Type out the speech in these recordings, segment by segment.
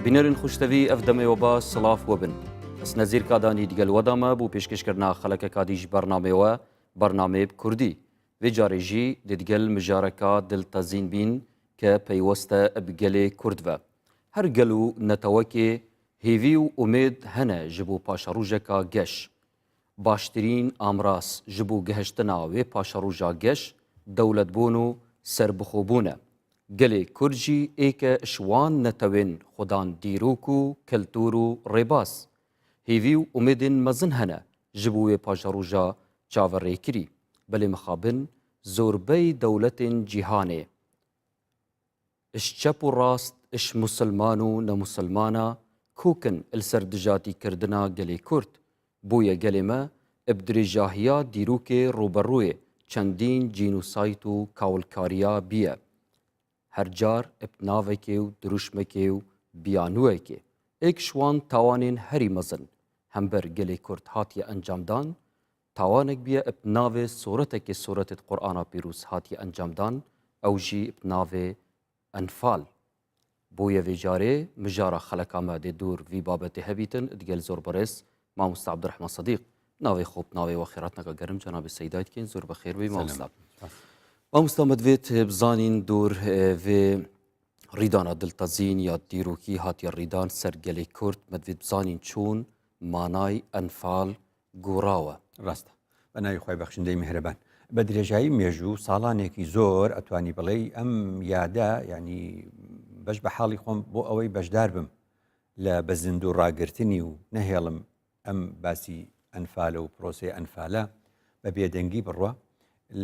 بینەرن خوشتەوی ئەف دەمەوە با سڵاف وەبن ئەس نەزیر کادانی دیگەل وەدامە بۆ پێشکەشکردنا خەلەکە کادیش بەرنامەوە بەرنامەیە کوردی وێ جارێ ژی دگەل مژارەکا دلتەزین بین کە پەیوەستە ب گەلێ کورد ڤە. هەر گەل و نەتەوەکێ هێڤی و ئومێد هەنە ژ بۆ پاشەڕووژەکا گەش. باشترین ئامراز ژ بۆ گەهشتنا وێ پاشەڕووژا گەش دەولەتبۆن و سەربخۆبوونە. گەلێ کورد ژی ئێکە ژ وان نەتەوێن خودان دیرۆک و کەلتوور و ڕێباز. هێڤی و ئومێدێن مەزن هەنە ژ بۆ وێ پاشەڕووژا چاڤەڕێکری. بەلێ مخابن زۆربەی دەولەتێن جیهانێ ژ چەپ و ڕاست ژ موسلمان و نەموسلمانا کوکن ل سەر دژاتی کردنا گەلێ کورد. بۆیە گەلێ مە ب درێژاهیا دیروکێ ڕوبەڕوێ چەندین جینوسایت و کاولکاریا بیە. هەر جار ب ناڤەکێ و دروشمەکێ و بیانوەکێ. ئێک ژ وان تاوانێن هەری مەزن هەمبەر گەلێ کورد هاتیە ئەنجامدان تاوانێک بیە ب ناڤێ سورەتەکێ سورەتێت قورئانا پیروز هاتیە ئەنجامدان ئەو ژی ب ناڤێ ئەنفال. بۆیە ڤێ جارێ مژارا خەلەکا مە دێ دوور ڤی بابەتێ هەبیتن دگەل زۆر بەڕێز مامۆستا عەبدولڕەحمان سەدیق ناوێ خۆ ب ناوێ وە خێراتنەکا گەرم جەنابێ سەیدای دکەین زۆر بەخێر بێی مامۆستا. مامۆستا مە دڤێت بزانین دوور ڤێ ڕیدانا دلتەزین یا دیرۆکی هاتیە ڕیدان سەر گەلێ کورد مە دڤێت بزانین چوون مانای ئەنفال گۆڕاوە. ڕاستە. بە ناوی خوای بەخشندەی میهرەبان. بە درێژایی مێژوو ساڵانێکی زۆر ئەتوانی بڵێی ئەم یادە یعنی بەش بە حاڵی خۆم بۆ ئەوەی بەشدار بم لە بە زیندوو ڕاگرتنی و نەهێڵم ئەم باسی ئەنفالە و پرۆسەی ئەنفالە بە بێدەنگی بڕوا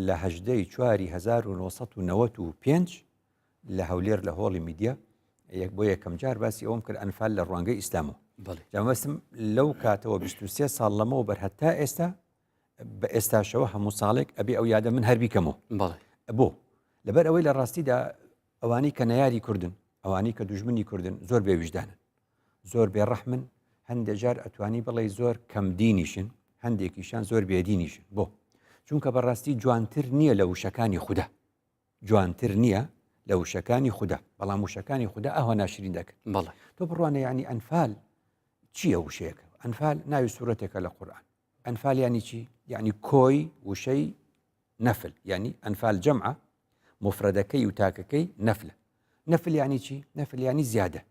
لە هەژدەی چواری 1995 لە هەولێر لە هۆڵی میدیا یەک بۆ یەکەم جار باسی ئەوم کرد ئەنفال لە ڕوانگەی ئیسلامەوە جامەستم لەو کاتەوە 23 ساڵ لەمەوە بەر هەتا ئێستا بە ئێستاشەوە هەموو ساڵێک ئەبێ ئەو یادە من هەربیکەمەوە بۆ لەبەر ئەوەی لە ڕاستیدا ئەوانەی کە نەیاری کوردن ئەوانەی کە دوژمنی کوردن زۆر بێویژدانن زۆر بێڕەحمن هەندێک جار ئەتوانی بڵێ زۆر کەم دینیشن هەندێکیشان زۆر بێدینیشن بۆ چونکە بەڕاستی جوانتر نییە لە وشەکانی خوددا جوانتر نییە لە وشەکانی خودا بەڵام وشەکانی خودا ئەوە ناشرین دەکەن بەڵێ تۆ بڕوانە ینی ئەنفال چییە وشەیەکە ئەنفال ناوی سوورەتێکە لە قورآن ئەنفال ینی چی یعنی کۆی وشەی نەفل ینی ئەنفال جەمعە مفرەدەکەی و تاکەکەی نەفلە نەفل ینی چی نەفل ینی زیادە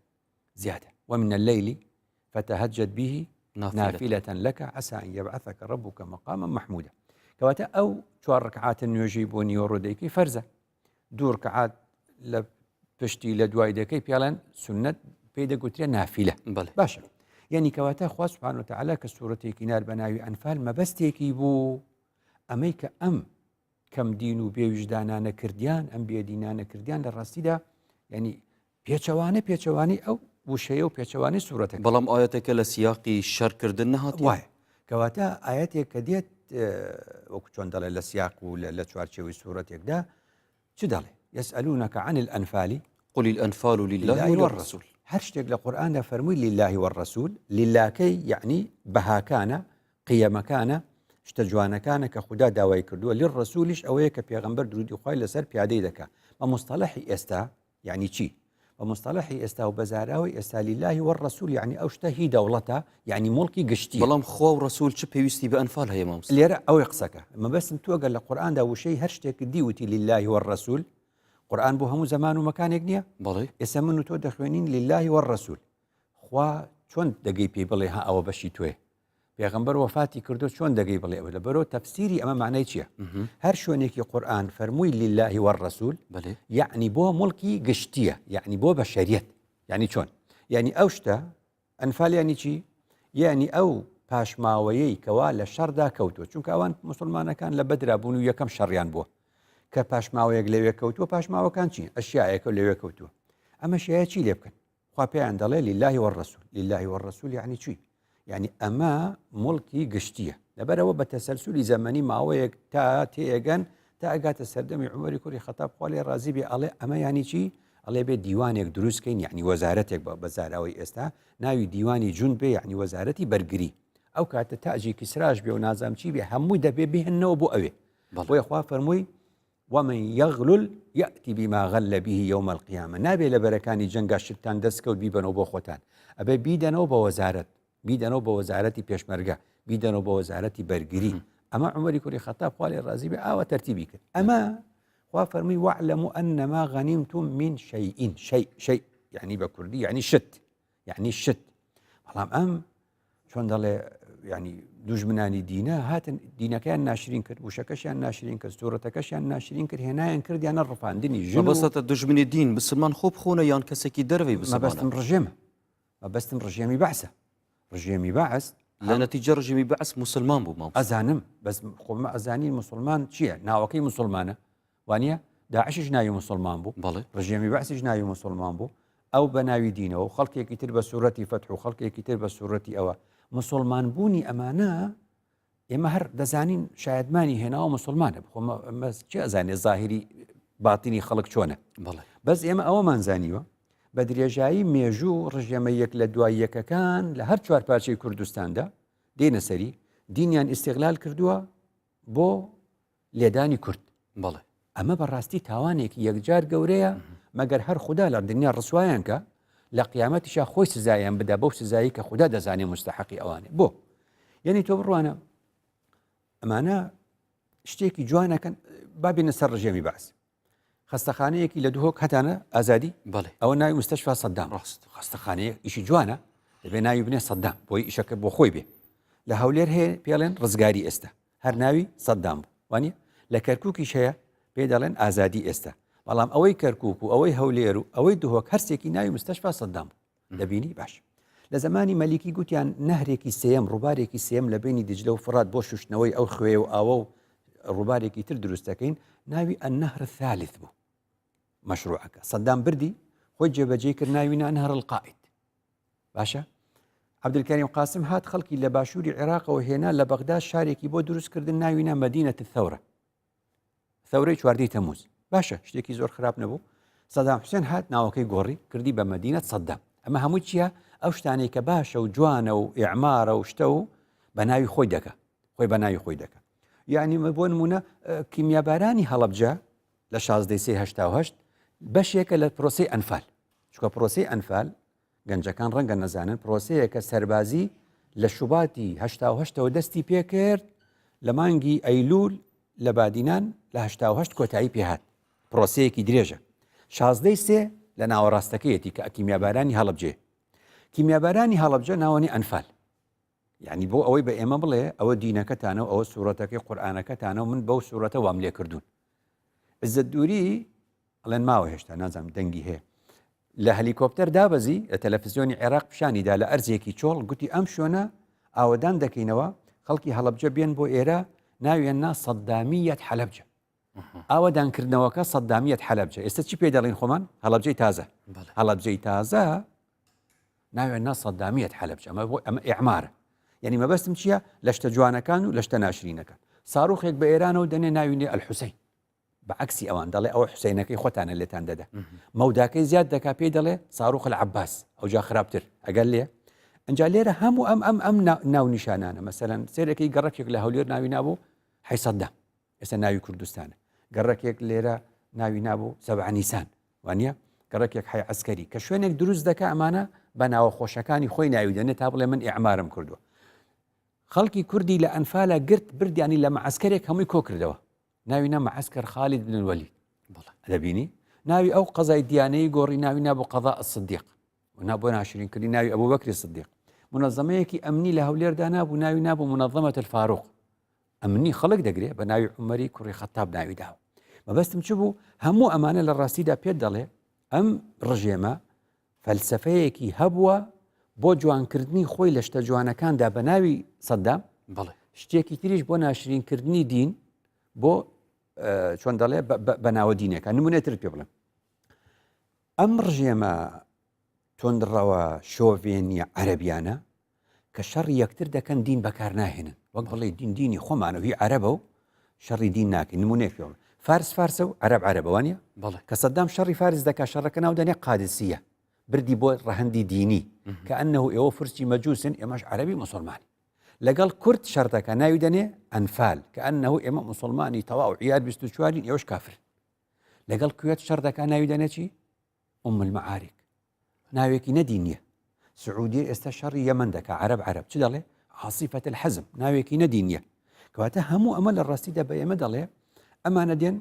زیادە ومن الليل فتهجد به نافلة لك عسى أن يبعثك ربك مقاما محمودا کەواتە ئەو چوار ڕکعاتە نوێژەی بۆ نیوەڕۆ دەیکەی فەرزە دوو ڕکعات لە پشتی لە دوای دەکەی پێڵێن سنت پێی دەگوترێ نافلە باشە یعنی کەواتە خوا سبحانه وتعالى کە سوورەتێکی نار بە ناوی ئەنفال مەبەستێکی بوو ئەمەی کە ئەم کەم دین و بێویژدانانە کردیان ئەم بێدینانە کردیان لە ڕاستیدا یعنی پێچەوانە پێچەوانەی ئەو وشەیە و پێچەوانەی سوورەتەکە. بەڵام ئایەتەکە لە سیاقی شەرکردن نەهاتیە؟ وایە. کەواتە ئایەتێک کە دێت وەکو چۆن دەڵێ لە سیاق و لە چوارچێوەی سوورەتێکدا چ دەڵێ؟ يسألونك عن الأنفال قل الأنفال لله والرسول هەر شتێک لە قورئاندا فەرمووی لله والرسول للاکەی یعنی بەهاکانە قیەمەکانە شتە جوانەکانە کە خودا داوای کردووە للرسولیش ئەوەیە کە پێغەمبەر درودی خوای لەسەر پیادەی دەکا بە مستەڵەحی ئێستا یعنی چی؟ بە مستەڵەحی ئێستا و بە زاراوەی ئێستا لیلاهی وەڕەسول یعنی ئەو شتە هی دەوڵەتە یعنی موڵکی گشتی بەڵام خوا و ڕەسول چ پێویستی بە ئەنفال هەیە مامۆستا؟ لێرە ئەوەی قسەکە مەبەستم تۆ گەر لە قورئاندا وشەی هەر شتێک دی وتی لیلاهی وەڕەسول قورئان بۆ هەموو زەمان و مەکانێک نییە بەڵێ ئێستا من و تۆ دەخوێنین لیلاهی وەڕەسول خوا چۆن دەگەی پێی بڵێ ها ئەوە بەشی تۆیە پێغەمبەر وەفاتی کردو چۆن دەگەی بڵێ ئەوە لەبەرەوە تەفسیری ئەمە معنای چییە هەر شوێنێکی قورآن فەرمووی لله والرسول یعنی بۆ مڵکی گشتیە یعنی بۆ بەشەریەت یعنی چۆن یعنی ئەو شتە ئەنفال یعنی چی یعنی ئەو پاشماوەیەی کەوا لە شەردا کەوتووە چونکە ئەوان مسلمانەکان لە بەدرا بوون و یەکەم شەڕیان بووە کە پاشماوەیەک لەوێ کەوتووە پاشماوەکان چی ئەشیایەکە لەوێ کەوتووە ئەمە شایە چی لێ بکەن خوا پێیان دەڵێ لله والرسول لله والرسول یعنی چی یعنی ئەمە مڵکی گشتیە لەبەرەوە بە تەسەلسولی زەمەنی ماوەیەک تا تێگەن تا ئەگاتە سەردەمی عومەری کوڕی خەتاب خوا لێ ڕازی بێ ئەڵێ ئەمە ینی چی ئەڵێ بێ دیوانێک دروستکەین یعنی وەزارەتێک بە بەزاراوەی ئێستا ناوی دیوانی جون بێ یعنی وەزارەتی بەرگری ئەو کاتە تاجی کیسراش بێ و نازام چی بێ هەمووی دەبێ بهێنەوە بۆ ئەوێ بۆیە خوا فەرمووی. ومن یغلل یأتی بما غل به یوم القیامە نابێ لە بەرەکانی جەنگا شتتان دەست کەوت بیبەنەوە بۆ خۆتان ئەبێ بیدەنەوە بە وەزارەت بیدەنەوە بە وەزارەتی پێشمەرگە بیدەنەوە بە وەزارەتی بەرگری ئەمە عومەری کوڕی خەتاب خوا لێ ڕازی بێ ئاوا تەرتیبی کرد ئەمە خوا فەرمی واعلموا انما غنمتم من شيء شيء شيء یعنی بە کوردی یعنی شت یعنی شت بەڵام ئەم چۆن دەڵێ ینی دوژمنانی دینە هاتن دینەکەیان ناشرین کرد وشەکەشیان ناشرین کرد سوورەتەکەشیان ناشرین کرد هێنایان کردیانە ڕفاندنی ژن بەسەتە دوژمنی دین مسلمان خۆ بخۆنە یان کەسێکی دەرەوەی بسەبەستم ڕژێمە مەبەستم ڕژێمی بەعسە ڕژێمی بەعس لە نەتیجە ڕژێمی بەعس مسلمان بوو مام ئەزانم بەس خۆمە ئەزانین مسلمان چییە ناوەکەی مسلمانە وانە داعشش ناوی مسلمان بوو بەڵێ ڕژێمی بەعسیش ناوی مسلمان بوو ئەو بە ناوی دینەوە و خەڵکێکی تر بە سوورەتی فەتح و خەڵکێکی تر بە سوورەتی ئەوە مسلمان بوونی ئەمانە ئێمە هەر دەزانین شایەتمانی هێناوە مسلمانە خۆ چێ ئەزانێ زاهری باتینی خەڵک چۆنە بەس ئێمە ئەوەمان زانیوە بە درێژایی مێژوو ڕژێمە یەک لە دوای یەکەکان لە هەر چوار پارچەی کوردستاندا دێنە سەری دینیان ئیسیغلال کردووە بۆ لێدانی کورد بەڵێ ئەمە بەڕاستی تاوانێکی یەکجار گەورەیە مەگەر هەر خودا لە دنیا ڕسوایان کە لە قیامەتیشا خۆی سزایان بدا بەو سزایی کە خودا دەزانێ مستحقی ئەوانێ بۆ یعنی تۆ بڕوانە ئەمانە شتێکی جوانەکەن بابینە سەر ڕژێمی بەعس خەستەخانەیەکی لە دهۆک هەتانە ئازادی بەڵێ ئەوە ناوی مستەشفا سەدام ڕاست خەستەخانەیە ئیشی جوانە دەبێ ناوی بنێ سەدام بۆی ئیشەکە بۆ خۆی بێ لە هەولێر هەیە پێڵێن ڕزگاری ئێستا هەر ناوی سەدام بوو وانە لە کەرکووکیش هەیە پێ دەڵێن ئازادی ئێستا بەڵام ئەوەی کەرکووک و ئەوەی هەولێر و ئەوەی دهۆک هەرسێکی ناوی مستەشفا سەدام بوو دەبینی باش لە زمانی مەلیکی گوتیان نەهرێکی سێم ڕووبارێکی سێم لە بینی دجلە و فرات بۆ شوشتنەوەی ئەو خوێ و ئاوە و ڕووبارێکی تر دروست دەکەین ناوی النهر الثالث بوو مەشروعەکە سەدام بردی خۆی جێبەجێ کرد ناوی نا نهر القائد باشە عبدالکریم قاسم هات خەڵکی لە باشووری عێراقەوە هێنا لە بەغدا شارێکی بۆ دروستکردن ناوی نا مدینە الثورە ثەورەی چواردەی تەموز باشە شتێکی زۆر خراپ نەبوو سەدام حوسێن هات ناوەکەی گۆڕی کردی بە مەدینەت سەدام ئەمە هەموو چییە ئەو شتانەی کە باشە و جوانە و ئیعمارە و شتە و بە ناوی خۆی دەکە خۆی بە ناوی خۆی دەکە یعنی بۆ نمونە کیمیابارانی هەڵەبجە لە 16 بەشێکە لە پرۆسی ئەنفال چکە پرۆسی ئەنفال گەنجەکان ڕەنگە نەزانن پرۆسەیەکە سەربازی لە شوباتی 88 ەوە دەستی پێکرد لە مانگی ئەیلول لە بادینان لە 88 کۆتایی پێهات پرۆسەیەکی درێژە شازدەی سێ لە ناوەڕاستەکەیەتی کە کیمیابارانی هەڵبجێ کیمیابارانی هەڵبجە ناوەنی ئەنفال یعنی بۆ ئەوەی بە ئێمە بڵێ ئەوە دینەکەتانە و ئەوە سوورەتەکەی قورآانەکەتانە و من بەو سوورەتە وام لێ کردوون عزت دووری ئەڵێن ماوە هێشتا نازانم دەنگی هەیە لە هەلیکۆپتەر دابەزی لە تەلەفزیۆنی عێراق پیشانیدا لە ئەرزێکی چۆڵ گوتی ئەم شوێنە ئاوەدان دەکەینەوە خەڵکی هەڵەبجە بێن بۆ ئێرە ناویان نا سەدامیەت حەلەبجە ئاوەدانکردنەوەکە سەدامیەت حەلەبجە ئێستا چی پێ دەڵین خۆمان هەڵەبجەی تازە هەڵەبجەی تازە ناویان نا سەدامیەت حەلەبجە ئەمە بۆ ئەمە ئیعمارە یعنی مەبەستم چییە لە شتە جوانەکان و لە شتە ناشرینەکان ساروخێک بە ئێرانەوە دەنێ ناوی نێ ئەلحوسین بە عەکسی ئەوان دەڵێ ئەوە حوسینەکەی خۆتانە لێتان دەدا مەوداکەی زیاد دەکا پێی دەڵێ ساروخ العباس ئەوجا خراپتر ئەگەر لێ ئەجا لێرە هەموو ئەم ئەم ئەم ناونیشانانە مەسەلەن سێرەکەی گەڕەکێک لە هەولێر ناوی نابوو حەی سەدام ئێستا ناوی کوردستانە گەڕەکێک لێرە ناوی نابوو سەبع نیسان وانە گەڕەکێک حەی عسکەری کە شوێنێک دروست دەکە ئەمانە بە ناوە خۆشەکانی خۆی ناوی دەنێت تا بڵێ من ئیعمارم کردووە خەڵکی کوردی لە ئەنفالە گرت بردیانی لە مەعسکەرێک هەمووی کۆ کردەوە ناوی نا معسکر خالد بن الولید دەبینی ناوی ئەو قەزای دیانەی گۆڕی ناوی نابوو قەضاء الصدیق و نا بۆ ناشرینکردنی ناوی ئەبوو بەکری صدیق منەظەمەیەکی ئەمنی لە هەولێردا نابوو ناوی نابوو منەظەمەت الفاروق ئەمنی خەڵک دەگرێ بە ناوی عومەری کوڕی خەتاب ناوی داوە مەبەستم چ بوو هەموو ئەمانە لە ڕاستیدا پێت دەڵێ ئەم ڕژێمە فەلسەفەیەکی هەبووە بۆ جوانکردنی خۆی لە شتە جوانەکاندا بە ناوی سەدام بەڵێ شتێکی تریش بۆ ناشرینکردنی دین بۆ چۆن دەڵێ بە ناوە دینەکە نمونێتر پێ بڵێم ئەم ڕژێمە توندڕەوە شۆڤێنیە عەرەبیانە کە شەڕی یەکتر دەکەن دین بەکار ناهێنن وەک بڵێ دین دینی خۆمانە هی عەرەبە و شەڕی دین ناکەین نمونەیەک پێ بڵێم فارس فارسە و عەرەب عەرەبە وانە بەڵێ کە سەدام شەڕی فارس دەکا شەڕەکە ناو دەنێ قادسیە بردی بۆ ڕەهەندی دینی کە ئەنه ئێوە فرسی مەجوسن ئێمەش عەرەبی مسلمانی. لەگەڵ کورد شەڕ دەکا ناوی دەنێ ئەنفال کە ئەنەهو ئێمە موسڵمانی تەواو عیار 24 ئێوەش کافرن. لەگەڵ کوێت شەڕ دەکا ناوی دەنێ چی؟ ئوم المعارک. ناوێکی نەدینیە. سعودیە ئێستا شەڕی یەمەن دەکا عەرەب عەرەب چ دەڵێ؟ عاصفة الحزم ناوێکی نەدینیە. کەواتە هەموو ئەمە لە ڕاستیدا بە ئێمە دەڵێ ئەمانە دێن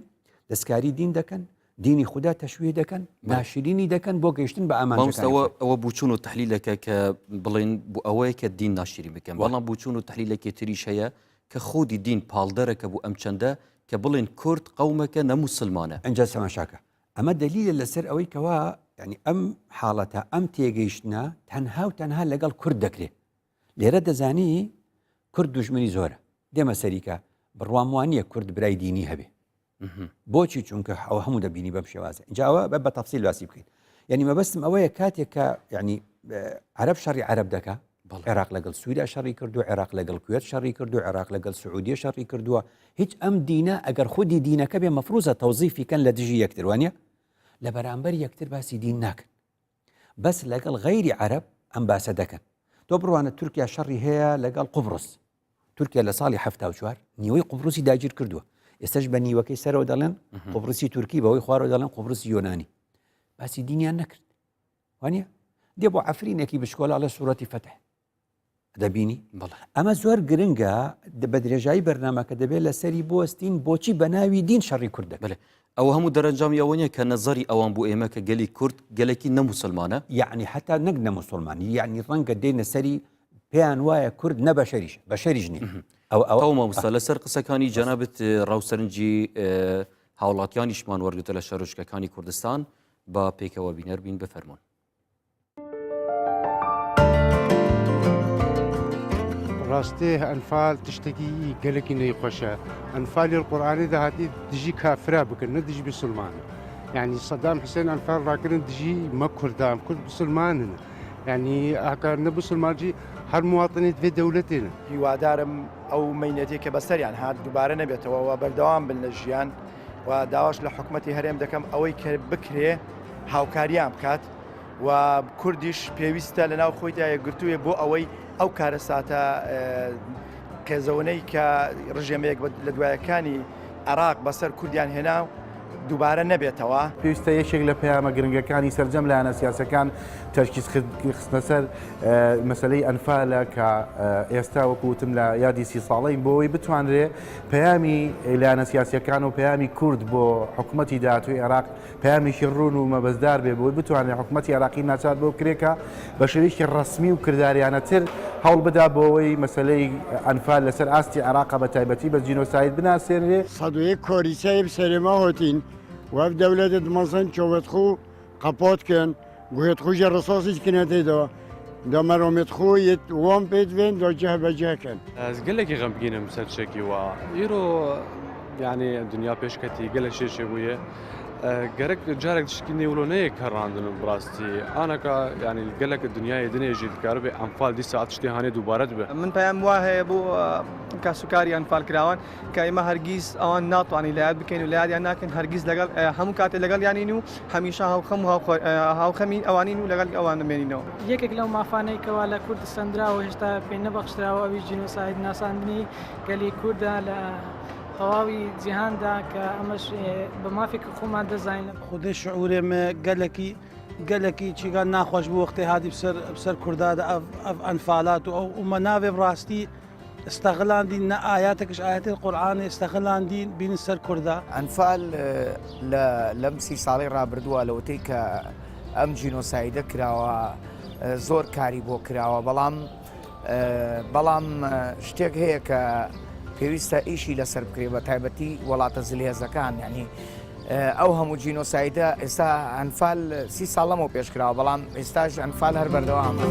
دەستکاری دین دەکەن دینی خودا تەشویه دەکەن ناشرینی دەکەن بۆ گەیشتن بە ئامانجەکانی ئەوە ئەوە بوچون و تحلیلەکە کە بڵێن بۆ ئەوەیە کە دین ناشرین بکەن بەڵام بوچون و تحلیلەکی تریش هەیە کە خودی دین پاڵدەرەکە بۆ ئەم چەندە کە بڵێن کورد قەومەکە نە موسلمانە. ئینجا تەماشاکە ئەمە دەلیلە لەسەر ئەوەی کەوا یعنی ئەم حاڵەتە ئەم تێگەیشتنە تەنها و تەنها لەگەڵ کورد دەکرێت لێرە دەزانی کورد دوژمنی زۆرە دێمە سەریکە بڕوام وانە کورد برای دینی هەبێ بۆچی چونکە ئەوە هەموو دەبینی بەم شێوازە اینجا ئەوە بە بە تەفسیل باسی بکەین یعنی مەبەستم ئەوەیە کاتێک کە یعنی عەرەب شەڕی عەرەب دەکا عێراق لەگەڵ سووریا شەڕی کردو عێراق لەگەڵ کوێت شەڕی کردو عێراق لەگەڵ سعودیە شەڕی کردووە هیچ ئەم دینە ئەگەر خودی دینەکە بێ مەفروزە تەوزیفی کەن لە دژی یەکتر وانە لە بەرامبەر یەکتر باسی دین ناکەن بەس لەگەڵ غەیری عەرەب ئەم باسە دەکەن تۆ بڕوانە تورکیا شەڕی هەیە لەگەڵ قوبرس تورکیا لە ساڵی 74 نیوەی قوبرسی داگیر کردووە ئێستش بە نیوەکەی سەرەوە دەڵێن قوبرسی تورکی بەوەی خوارەوە دەڵێن قوبرسی یۆنانی باسی دینیان نەکرد وانە دێ بۆ عفرینێکی بشکۆلاڵە سوورەتی فەتح دەبینی ئەمە زۆر گرنگە بە درێژایی بەرنمەکە دەبێت لەسەری بوەستین بۆچی بە ناوی دین شەڕی کورد دەکەن ئەوە هەموو دەرەنجامی ئەوە نیە کە نەزەری ئەوان بۆ ئێمە کە گەلی کورد گەلێکی نە موسڵمانە؟ یەعنی هەتا نەک نە موسڵمان یەعنی ڕەنگە دێنە سەری پێیان وایە کورد نە بەشەریش بەشەریش نیە ئەو ئەو تەواو مامۆستا لەسەر قسەکانی جەنابت ڕاو سەرنجی هاوڵاتیانیشمان وەرگرتە لە شارۆچکەکانی کوردستان با پێکەوە بینەر بین بفەرموون. ڕاستێ ئەنفال تشتێکی گەلێکی نەیخۆشە ئەنفالی قورآانی دەهاتی دژی کافرا بکەن نە دژی بسلمان یعنی سەدام حسێن ئەنفال ڕاکردن دژی مە کوردام کورد بسلمانن یعنی ئاکار نە بسلمانجی هەر مواطنێت vê دەولەتێن هیوادارم ئەو مەینەتێک کە بەسەریان هات دووبارە نەبێتەوە و بەردەوام بن لە ژیان و داواش لە حکومەتی هەرێم دەکەم ئەوەی کە بکرێ هاوکاریان بکات و کوردیش پێویستە لەناو خۆیدا یەکگرتووێ بۆ ئەوەی ئەو کارەساتە قێزەونەی کە ڕژێمەیەک لە دوایەکانی عێراق بەسەر کوردیان هێنا دووبارە نەبێتەوە. پێویستە یەکێک لە پەیامە گرنگەکانی سەرجەم لایەنە سیاسەکان تەرکیز خستنە سەر مەسەلەی ئەنفالە کە ئێستا وەکو وتم لە یادی سی ساڵەین بۆ ئەوەی بتوانرێ پەیامی لایەنە سیاسیەکان و پەیامی کورد بۆ حکومەتی داهاتووی عێراق پەیامێکی ڕوون و مەبەستدار بێ بۆی بتوانێت حکومەتی عێراقی ناچار بۆ بکرێت کە بە شێوەیەکی ڕەسمی و کرداریانەتر هەوڵ بدا بۆ ئەوەی مەسەلەی ئەنفال لەسەر ئاستی عێراقا بە تایبەتی بە جینۆساید بناسێنرێ. 101 کۆریسەی بسەرێ ما هۆتین وەف دەولەتت مەزن چۆوت خو قەپات کەن گوهێت خو ژە ڕساسی کنە تێدا دا مەرامێت خو یت وان پێت وێن دا جه بە جه کەن. Ez gelekî xemgînim ser tiştekî wa. Îro yanî dinya pêşketî gelek şê çêbûye. Gerek carek tiştekî nê wilo neyê kerandin bi rastî. Anaka yanî gelek dinyayê dinê jî dikaribe enfal dîsa tiştê hanê dubare dibe. من پەیام وا هەیە بۆ کاسوکاری ئەنفالکراوان کە ئێمە هەرگیز ئەوان ناتوانین لە یاد بکەین و لە یادیان ناکەین هەرگیز لەگەڵ هەموو کاتێ لەگەڵیانین و هەمیشە هاوخەم و هاوخەمی ئەوانین و لەگەڵ ئەوان دەمێنینەوە. یەکێک لەو مافانەی کەوا لە کورد سەندراوە و هێشتا پێی نەبەخشراوە ئەویش جینۆساید ناساندنی گەلی کوردە لە تەواوی جیهاندا کە ئەمەش بە مافێکی خۆمان دەزانین. خودێ شعورێ مە گەلەکی گەلەکی چیگا ناخوەش بوو وەختێ هاتی بسەر بسەر کوردا دە ئەڤ ئەڤ ئەنفالات و ئەو ئومە ناڤێ بڕاستی استغلاندین نە ئایاتەکش ئایەتێ قورئانێ استغلاندین بین سەر کوردا. ئەنفال لە لەم سی ساڵەی ڕابردووە لەوەتەی کە ئەم جینۆسایدە کراوە زۆر کاری بۆ کراوە بەڵام بەڵام شتێک هەیە کە پێویستە ئیشی لەسەر بکرێ بە تایبەتی وڵاتە زلهێزەکان یعنی ئەو هەموو جینۆسایدە ئێستا ئەنفال سی ساڵ لەمەو پێش کراوە بەڵام ئێستاش ئەنفال هەر بەردەوامە.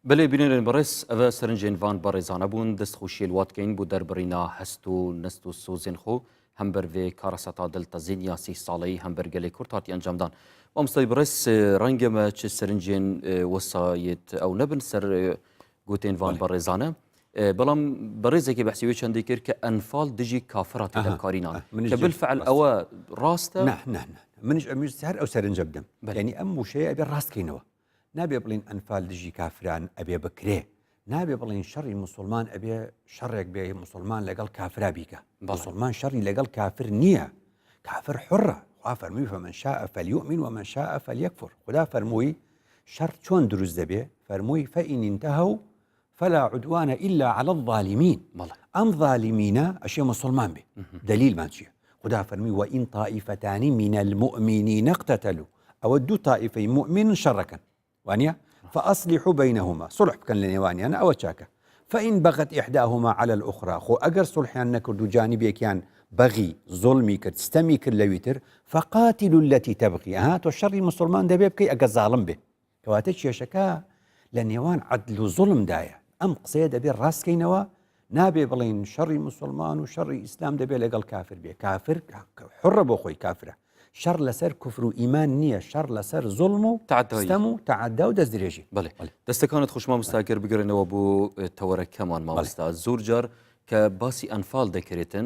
بەلێ بینەرێن بەڕێز ئەڤە سەرنجێن ڤان بەڕێزانە بوون دەست خوشیێل وا دکەین بۆ دەربڕینا هەست و نەست و سۆزێن خۆ هەمبەر ڤێ کارەساتا دڵتەزین یا سی ساڵەی هەمبەر گەلێ کورد هاتی ئەنجامدان مامۆستای بەڕێز ڕەنگە مە چ سەرنجێن وەسایت ئەو نەبن سەر گوتێن ڤان بەڕێزانە بەڵام بەڕێزێکی بەحسی وێ چەندی کرد کە ئەنفال دژی کافرات دەکارینان کە بالفعل ئەوە ڕاستە نا نا نا منیش ئەمویست هەر ئەو سەرنجە بدەم یعنی ئەم وشەیە ئەبێ ڕاست کەینەوە. نابێ بڵین ئەنفال دژی کافران ئەبێ بکرێ نابێ بڵین شەڕی مسلمان ئەبێ شەڕێک بێ مسلمان لەگەڵ کافرا بیکە مسلمان شەڕی لەگەڵ کافر نییە کافر حڕە خوا فەرمووی فمن شاء فليؤمن ومن شاء فليكفر خدا فەرمووی شەڕ چۆن دروست دەبێ فەرمووی فإن انتهوا فلا عدوان إلا على الظالمين ئەم ظالمینە ئەشێ مسلمان بێ دلیلمان چییە خدا فەرمی وإن طائفتان من المؤمنين اقتتلوا ئەوە دوو طائفەی مؤمن شەڕەکەن وانە فأصلحوا بينهما صلح بکەن لە نێوانیان ئەوە چاکە فإن بغت إحداهما على الأخرى خۆ ئەگەر صلحیان نەکرد و جانبێکیان بەغی زوڵمی کرد ستەمی کرد لەوی تر فقاتلوا التي تبغي ها تۆ شەڕی مسلمان دەبێ بکەی ئەگە زاڵم بێ کەواتە کێشەکە لە نێوان عەدل و زوڵمدایە ئەم قسەیە دەبێت ڕاستکەینەوە نابێ بڵین شەڕی مسلمان و شەڕی ئیسلام دەبێت لەگەڵ کافر بێ کافر حڕە بۆ خۆی کافرە شەڕ لەسەر کوفر و ئیمان نییە شەڕ لەسەر زوڵم و تەعدام و تەعدا و دەستدرێژی بڵێ دەستەکانت خوش مامۆستا گەر بگەڕێنەوە بۆ تەوەرەکەمان مامۆستا زۆر جار کە باسی ئەنفال دەکرێتن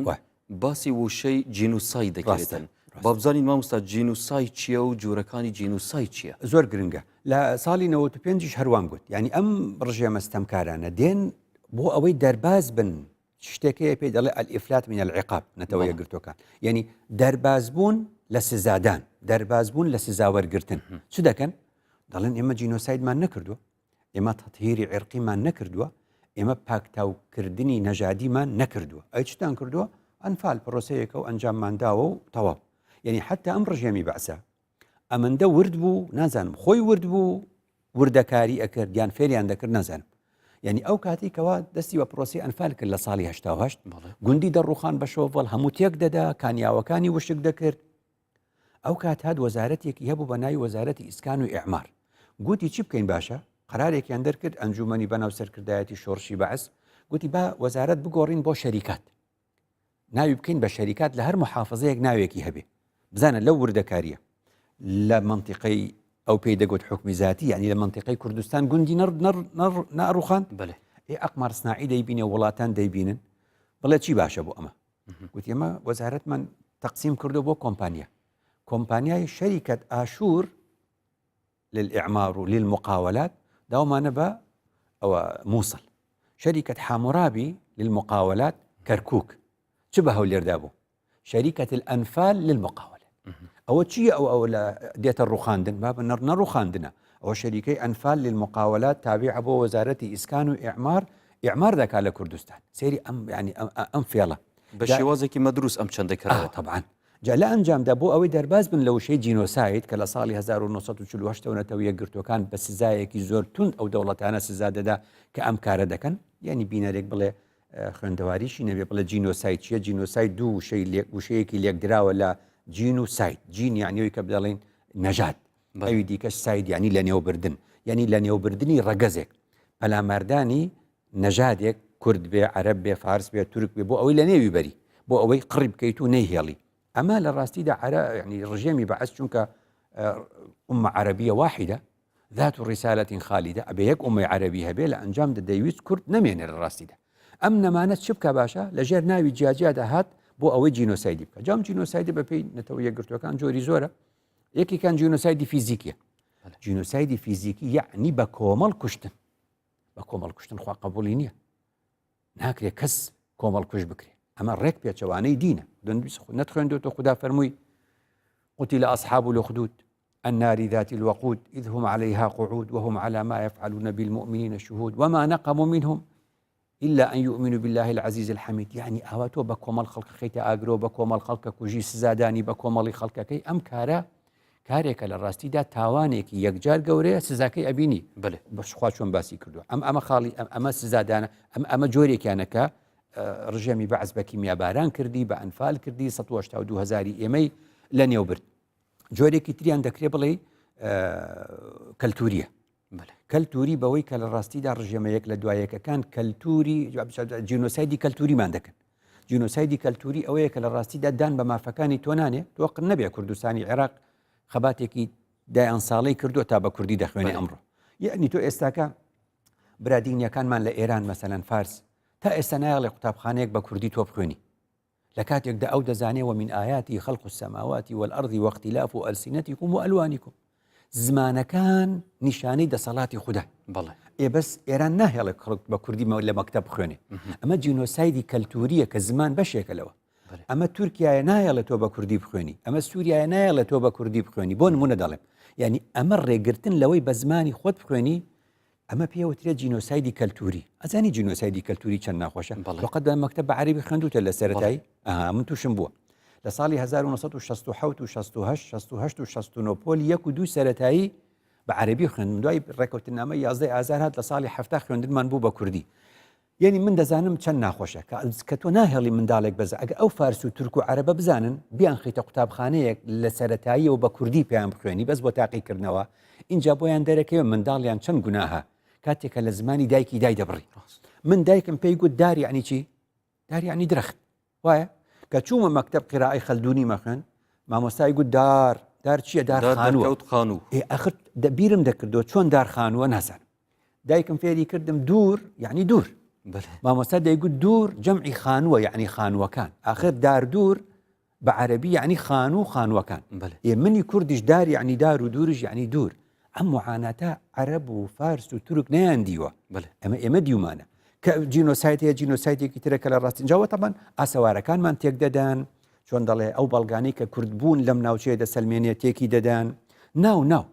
باسی وشەی جینوساید دەکرێتن با بزانین مامۆستا جینوساید چییە و جۆرەکانی جینوساید چییە؟ زۆر گرنگە لە ساڵی 95 یش هەروام گوت یعنی ئەم ڕژێمە ستەمکارانە دێن بۆ ئەوەی دەرباز بن شتێک هەیە پێی دەڵێ الإفلات من العقاب نەتەوە یەکگرتووەکان یعنی دەرباز بوون لە سزادان دەرباز بوون لە سزا وەرگرتن چ دەکەن دەڵێن ئێمە جینۆسایدمان نەکردووە ئێمە تەتهیری عیرقیمان نەکردووە، ئێمە پاکتاوکردنی نەژادیمان نەکردووە. ئەی چتان کردووە؟ ئەنفال پرۆسەیەکە و ئەنجاممان داوە و تەواو. یعنی حتا ئەم ڕژێمی بەعسە ئەمەندە ورد بوو نازانم خۆی ورد بوو وردەکاری ئەکرد یان فێریان دەکرد نازانم یعنی ئەو کاتی کەوا دەستی بە پرۆسی ئەنفال کرد لە ساڵی 1970 گوندی دەڕوخان بە شۆڤڵ هەموو تێک دەدا کانیاوەکانی وشک دەکرد ئەو کات هات وەزارەتێکی هەبوو بە ناوی وەزارەتی ئیسکان و ئیعمار گوتی چی بکەین باشە قرارێکیان دەرکرد ئەنجومەنی بەناو سەرکردایەتی شۆڕشی بەعس گوتی با وەزارەت بگۆڕین بۆ شەریکات ناوی بکەین بە شەریکات لە هەر محافظەیەک ناوێکی هەبێ بزانە لەو وردەکاریە لە منطقەی ئەو پێی دەگوت حکمی زیاتی یعنی لە منطقەی کوردستان گوندی نەڕ نەڕ نەڕ ناڕوخان بەێ ئێ ئەقمار سناعی دەیبینێ وڵاتان دەیبینن بڵێ چی باشە بۆ ئەمە گوتی ئێمە وەزارەتمان تەقسیم کردو بۆ کۆمپانیا کۆمپانیای شەریکەت ئاشوور للإعمار و للمقاولات داومانە بە ئەوە مووسڵ شەریکەت حامورابی للمقاولات کەرکک چ بە هەولێردا بوو شەریکەت الأنفال للمقاولات ئەوە چییە ئەو ئەوە لە دێتە ڕوخاندن بابە نەڕ نەڕوخاندنە ئەوە شەریکەی ئەنفال للمقاولات تابعە بۆ وەزارەتی ئیسکان و ئیعمار ئیعمار دەکات لە کوردستان سەیری ئەم یعنی ئەم فێڵە بە شێوازێکی مەدروس ئەم چەندە کراوە تەبعەن جا لە ئەنجامدا بۆ ئەوەی دەرباز بن لە وشەی جینۆساید کە لە ساڵی 1948 ەوە نەتەوە یەکگرتووەکان بە سزایەکی زۆر توند ئەو دەوڵەتانە سزا دەدا کە ئەم کارە دەکەن یعنی بینەرێک بڵێ خوێندەواریشی نەبێ بڵێ جینۆساید چییە جینۆساید دوو وشەی لێک وشەیەکی لێکدراوە لە جین و ساید جین یعنی ئەوەی کە دەڵێن نەژاد ئەوی دیکەش ساید یعنی لەنێوبردن یعنی لەنێوبردنی ڕەگەزێک پەلاماردانی نەژادێک کورد بێ عەرەب بێ فارس بێ تورک بێ بۆ ئەوەی لە نێوی بەری بۆ ئەوەی قڕی بکەیت و نەیهێڵی ئەمە لە ڕاستیدا عەرە یعنی ڕژێمی بەعس چونکە ئومە عەرەبیە واحدە ذات رسالة خالدە ئەبێ یەک ئومەی عەرەبی هەبێ لە ئەنجامدا دەیویست کورد نەمێنێ لە ڕاستیدا ئەم نەمانە چ بکە باشە لەژێر ناوی جیاجیادا هات بۆ ئەوەی جینۆسایدی بکە جام جینۆسایدی بەپێی نەتەوە یەکگرتوەکان جۆری زۆرە یەکێکان جینۆسایدی فیزیکیە جینۆسایدی فیزیکی یعنی بە کۆمەڵ کوشتن بە کۆمەڵ کوشتن خوا قبولی نییە ناکرێ کەس کۆمەڵ کوش بکرێ ئەمە ڕێک پێچەوانەی دینە نەتخوێندۆتە خوددا فەرمووی قتل أصحاب الأخدود النار ذات الوقود إذ هم عليها قعود وهم على ما يفعلون بالمؤمنين شهود وما نقموا منهم إلا أن يؤمنوا بالله العزيز الحميد يعني ئاوا تۆ بە کۆمەڵ خەڵکە خەیتە ئاگرۆ بە کۆمەڵ خەڵکە کوژی سزادانی بە کۆمەڵی خەڵکەکەی ئەم کارە کارێکە لە ڕاستیدا تاوانێکی یەکجار گەورەیە سزاکەی ئەبینی بەێ بەشخوا چۆن باسی کردو ئەم ئەمە خاڵی ئەم ئەمە سزادانە ئەم ئەمە جۆرێکیانەکە ڕژێمی بەعس بە کیمیاباران کردی بە ئەنفال کردی 1970 هزاری ئێمەی لە نێو برد جۆرێکی تریان دەکرێ بڵێ کەلتوریە کەلتوری بەوەی کە لە ڕاستیدا ڕژێمە یەک لە دوایەکەکان کەلتوری جینۆسایدی کەلتوریمان دەکەن جینۆسایدی کەلتوری ئەوەیە کە لە ڕاستیدا دان بە مافەکانی تۆ نانێ تۆ قن نەبێ کوردستانی عێراق خەباتێکی دایان ساڵەی کردووە تا بە کوردی دەخوێنێ ئەمڕۆ یعنی تۆ ئێستاکە برادینیەکانمان لە ئێران مەسەلەن فارس تا ئێستا نایڵێ قوتابخانەیەک بە کوردی تۆ بخوێنی لە کاتێکدا ئەو دەزانێ ومن آیاته خلق السماوات والأرض واختلاف ألسنتكم وألوانكم. زمانەکان نیشانەی دەسەڵاتی خودان. بەڵێ. ئێ بەس ئێران ناهێڵێ خەڵک بە کوردی لە مەکتەب بخوێنێ. ئەمە جینۆسایدی کەلتورییە کە زمان بەشێکە لەوە. ئەمە تورکیایە نایەڵێ تۆ بە کوردی بخوێنی. ئەمە سووریایە نایەڵێ تۆ بە کوردی بخوێنی. بۆ نمونە دەڵێم. یعنی ئەمە ڕێگرتن لەوەی بە زمانی خۆت بخوێنی ئەمە پێ وترێت جینۆسایدی کەلتوری. ئەزانی جینۆسایدی کەلتوری چەند ناخۆشە؟ تۆ قەت بە مەکتەب بە عەرەبی خوێندوتە لە سەرەتایی؟ ئەها من تووشم بووە. لە ساڵی 1967 و 68 68 و 69 پۆلی یەک و دوو سەرەتایی بە عەرەبی خوێندم دوای ڕێکەوتنامە 11 ئازار هات لە ساڵی هەفتا خوێندنمان بوو بە کوردی یعنی من دەزانم چەند ناخۆشە کە کە تۆ ناهێڵی منداڵێک بەز ئەگە ئەو فارس و تورک و عەرەبە بزانن بیانخیتە قوتابخانەیەک لە سەرەتاییەوە بە کوردی پێیان بخوێنی بەس بۆ تاقیکردنەوە اینجا بۆیان دەرەکەوێ منداڵیان چەند گوناهە کاتێکە لە زمانی دایکی دای دەبڕی من دایکم پێی گوت دار یعنی چی دار یعنی درەخت وایە کە چوومە مەکتەب قیرائەی خەلدونی مەخوێن مامۆستای گوت دار دار چییە دار خانووە خانوو ئێ ئەخر بیرم دەکردەوە چۆن دار خانووە نازانم دایکم فێری کردم دوور یعنی دوور مامۆستا دەیگوت دوور جەمعی خانووە یعنی خانووەکان ئاخر دار دوور بە عەرەبی یعنی خانوو خانووەکان ئێ منی کوردیش دار یعنی دار و دووریش یعنی دوور ئەم معاناتە عەرەب و فارس و تورک نەیان دیوە ئەمە ئێمە دیومانە کە جینۆسایت هەیە جینۆسایتێکی ترە کە لە ڕاستی جاوە تەبان ئاسەوارەکانمان تێک دەدەن چۆن دەڵێ ئەو بەڵگانەی کە کوردبوون لەم ناوچەیە دەسەلمێنێ تێکی دەدەن ناو ناو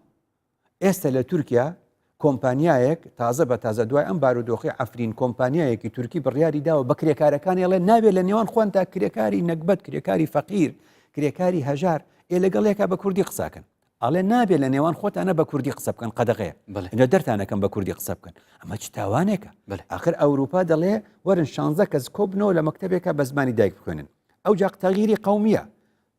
ئێستا لە تورکیا کۆمپانیایەک تازە بە تازە دوای ئەم بارودۆخی عەفرین کۆمپانیایەکی تورکی بڕیاری داوە بە کرێکارەکانی ئەڵێ نابێت لە نێوان خۆنتا کرێکاری نەگبەت کرێکاری فەقیر کرێکاری هەژار ئێ لەگەڵ یەکا بە کوردی قساکەن ئەڵێ نابێت لە نێوان خۆتانە بە کوردی قسە بکەن قەدەغەیە لە دەرتانەکەم بە کوردی قسە بکەن ئەمە چ تاوانێکە ئاخر ئەوروپا دەڵێ وەرن شانزە کەس کۆبنەوە لە مەکتەبێکە بە زمانی دایک بخوێنن ئەو جاق تەغیری قومیە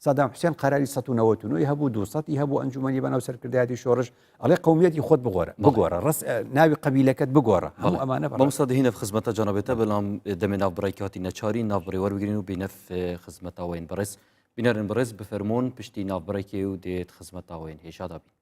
سەدام حوسێن قەراری 199 ی هەبوو 200 ی هەبوو ئەنجومەنی بەناو سەرکردایەتی شۆڕش ئەڵێ قومیەتی خۆت بگۆرە بگۆڕە ڕست ناوی قەبیلەکەت بگۆڕە هەموو ئەمانە بەڵێ. مامۆستا دهینە خزمەتە جەنابێتە بەڵام دەمێ ناو بڕێک کاتی نەچاری ناو بڕێ وەربگرین و بینەف خزمەتە وین بەڕێز بینەرن بەڕێز بفەرموون پشتی ناو بڕێکێ و دێت خزمەتە وین هێژا دابین.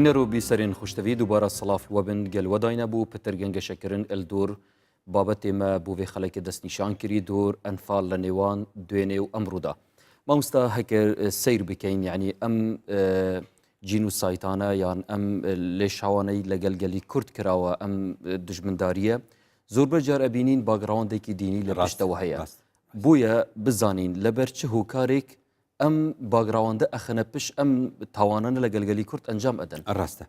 بینەر و بیسەرێن خوشتەوی دووبارە سڵاف وەبن گەل وەداینە بوو پتر گەنگەشەکردن ئەل دور بابەتێ مە بۆ وێ خەلەکێ دەستنیشان کری دور ئەنفال لە نێوان دوێنێ و ئەمڕودا مامۆستا هەکر سەیر بکەین یعنی ئەم جینوسایتانە یان ئەم لێشاوانەی لەگەل گەلی کورد کراوە ئەم دژمنداریە زۆربە جار ئەبینین باگڕاوندێکی دینی لە ڕاستەوە هەیە بۆیە بزانین لەبەر چ هۆکارێک ئەم باگراوەندە ئەخەنە پش ئەم تاوانانە لە گەلگەلی کورد ئەنجام ئەدەن. ڕاستە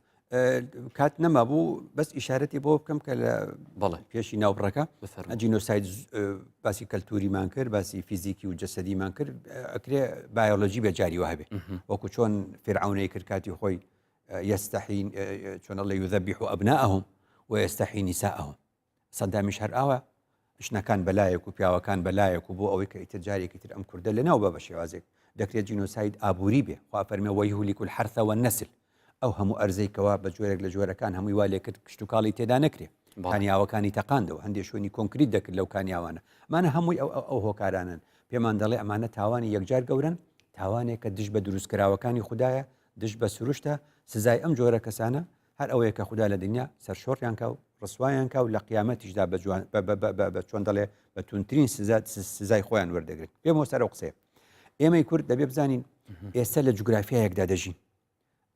کات نەمابوو بەس ئیشارەتی بۆ بکەم کە لە بەڵێ پێشی ناوبڕەکە جینۆساید باسی کەلتوریمان کرد باسی فیزیکی و جەسەدیمان کرد ئەکرێ بایۆلۆجی بێ جاری وە هەبێ وەکو چۆن فرعونەی کرد کاتی خۆی يستحي چۆن ئەڵێ يذبح أبناءهم ويستحي نساءهم سەدامیش هەر ئاوا ژنەکان بەلایەک و پیاوەکان بەلایەک و بۆ ئەوەی کە ئیتر جارێکی تر ئەم کوردە لەناو بە بە شێوازێک دەکرێت جینۆساید ئابووری بێ خوا فەرمێ ويهلك الحرث والنسل ئەو هەموو ئەرزەی کەوا بە جۆرێک لە جۆرەکان هەمووی وا لێکرد کشتوکاڵی تێدا نەکرێ کانیاوەکانی تەقاندەوە هەندێک شوێنی کۆنکریت دەکرد لەو کانیاوانە ئەمانە هەمووی ئەو ئەو هۆکارانن پێمان دەڵێ ئەمانە تاوانی یەکجار گەورن تاوانێکە دژ بە دروستکراوەکانی خودایە دژ بە سروشتە سزای ئەم جۆرە کەسانە هەر ئەوەیە کە خودا لە دنیا سەرشۆڕیان کا و ڕسوایان کا و لە قیامەتیشدا بە جوان بە بە بە بە چۆن دەڵێ بە توندترین سزا سزای خۆیان وەردەگرن. بێمەوە سەر ئەو قسەیە. ئێمەی کورد دەبێ بزانین ئێستا لە جوگرافیایەکدا دەژین.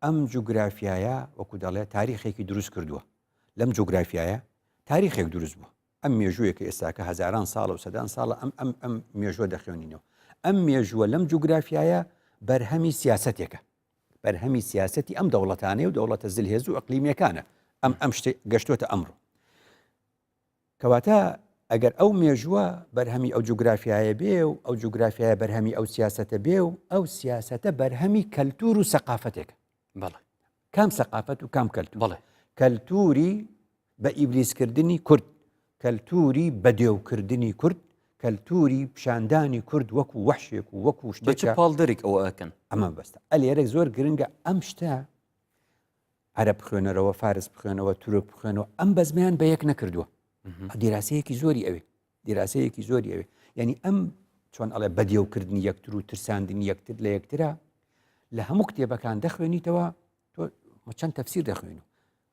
ئەم جوگرافیایە وەکو دەڵێ تاریخێکی دروست کردووە. لەم جوگرافیایە تاریخێک دروست بووە. ئەم مێژوویە کە ئێستاکە هەزاران ساڵە و سەدان ساڵە ئەم ئەم ئەم مێژووە دەخوێنینەوە. ئەم مێژووە لەم جوگرافیایە بەرهەمی سیاسەتێکە. بەرهەمی سیاسەتی ئەم دەوڵەتانەیە و دەوڵەتە زلهێز و ئەقلیمیەکانە ئەم ئەم شتێک گەشتۆتە ئەمڕۆ کەواتە ئەگەر ئەو مێژووە بەرهەمی ئەو جوگرافیایە بێ و ئەو جوگرافیایە بەرهەمی ئەو سیاسەتە بێ و ئەو سیاسەتە بەرهەمی کەلتور و سەقافتێکە بەڵێ کام سەقافەت و کام کەلتور بەڵێ کەلتوری بە ئیبلیسکردنی کورد، کەلتوری بەدێوکردنی کورد، کەلتوری پیشاندانی کورد وەکو وەحشێک و وەکو بە چ شتێکە پاڵدەرێک ئەوە ئەکەن؟ ئەمە بەستە. ئەلێرە زۆر گرنگە ئەم شتە. عەرەب بخوێنەرەوە، فارس بخوێنەوە، تورک بخوێنەوە، ئەم بەزمیان بە یەک نەکردووە. دیراسەیەکی زۆری ئەوێ دیراسەیەکی زۆری ئەوێ یعنی ئەم چۆن ئەڵێ بەدێوکردنی یەکتر و ترساندنی یەکتر لە یەکترا لە هەموو کتێبەکان دەخوێنیتەوە تۆ چەند تەفسیر دەخوێن و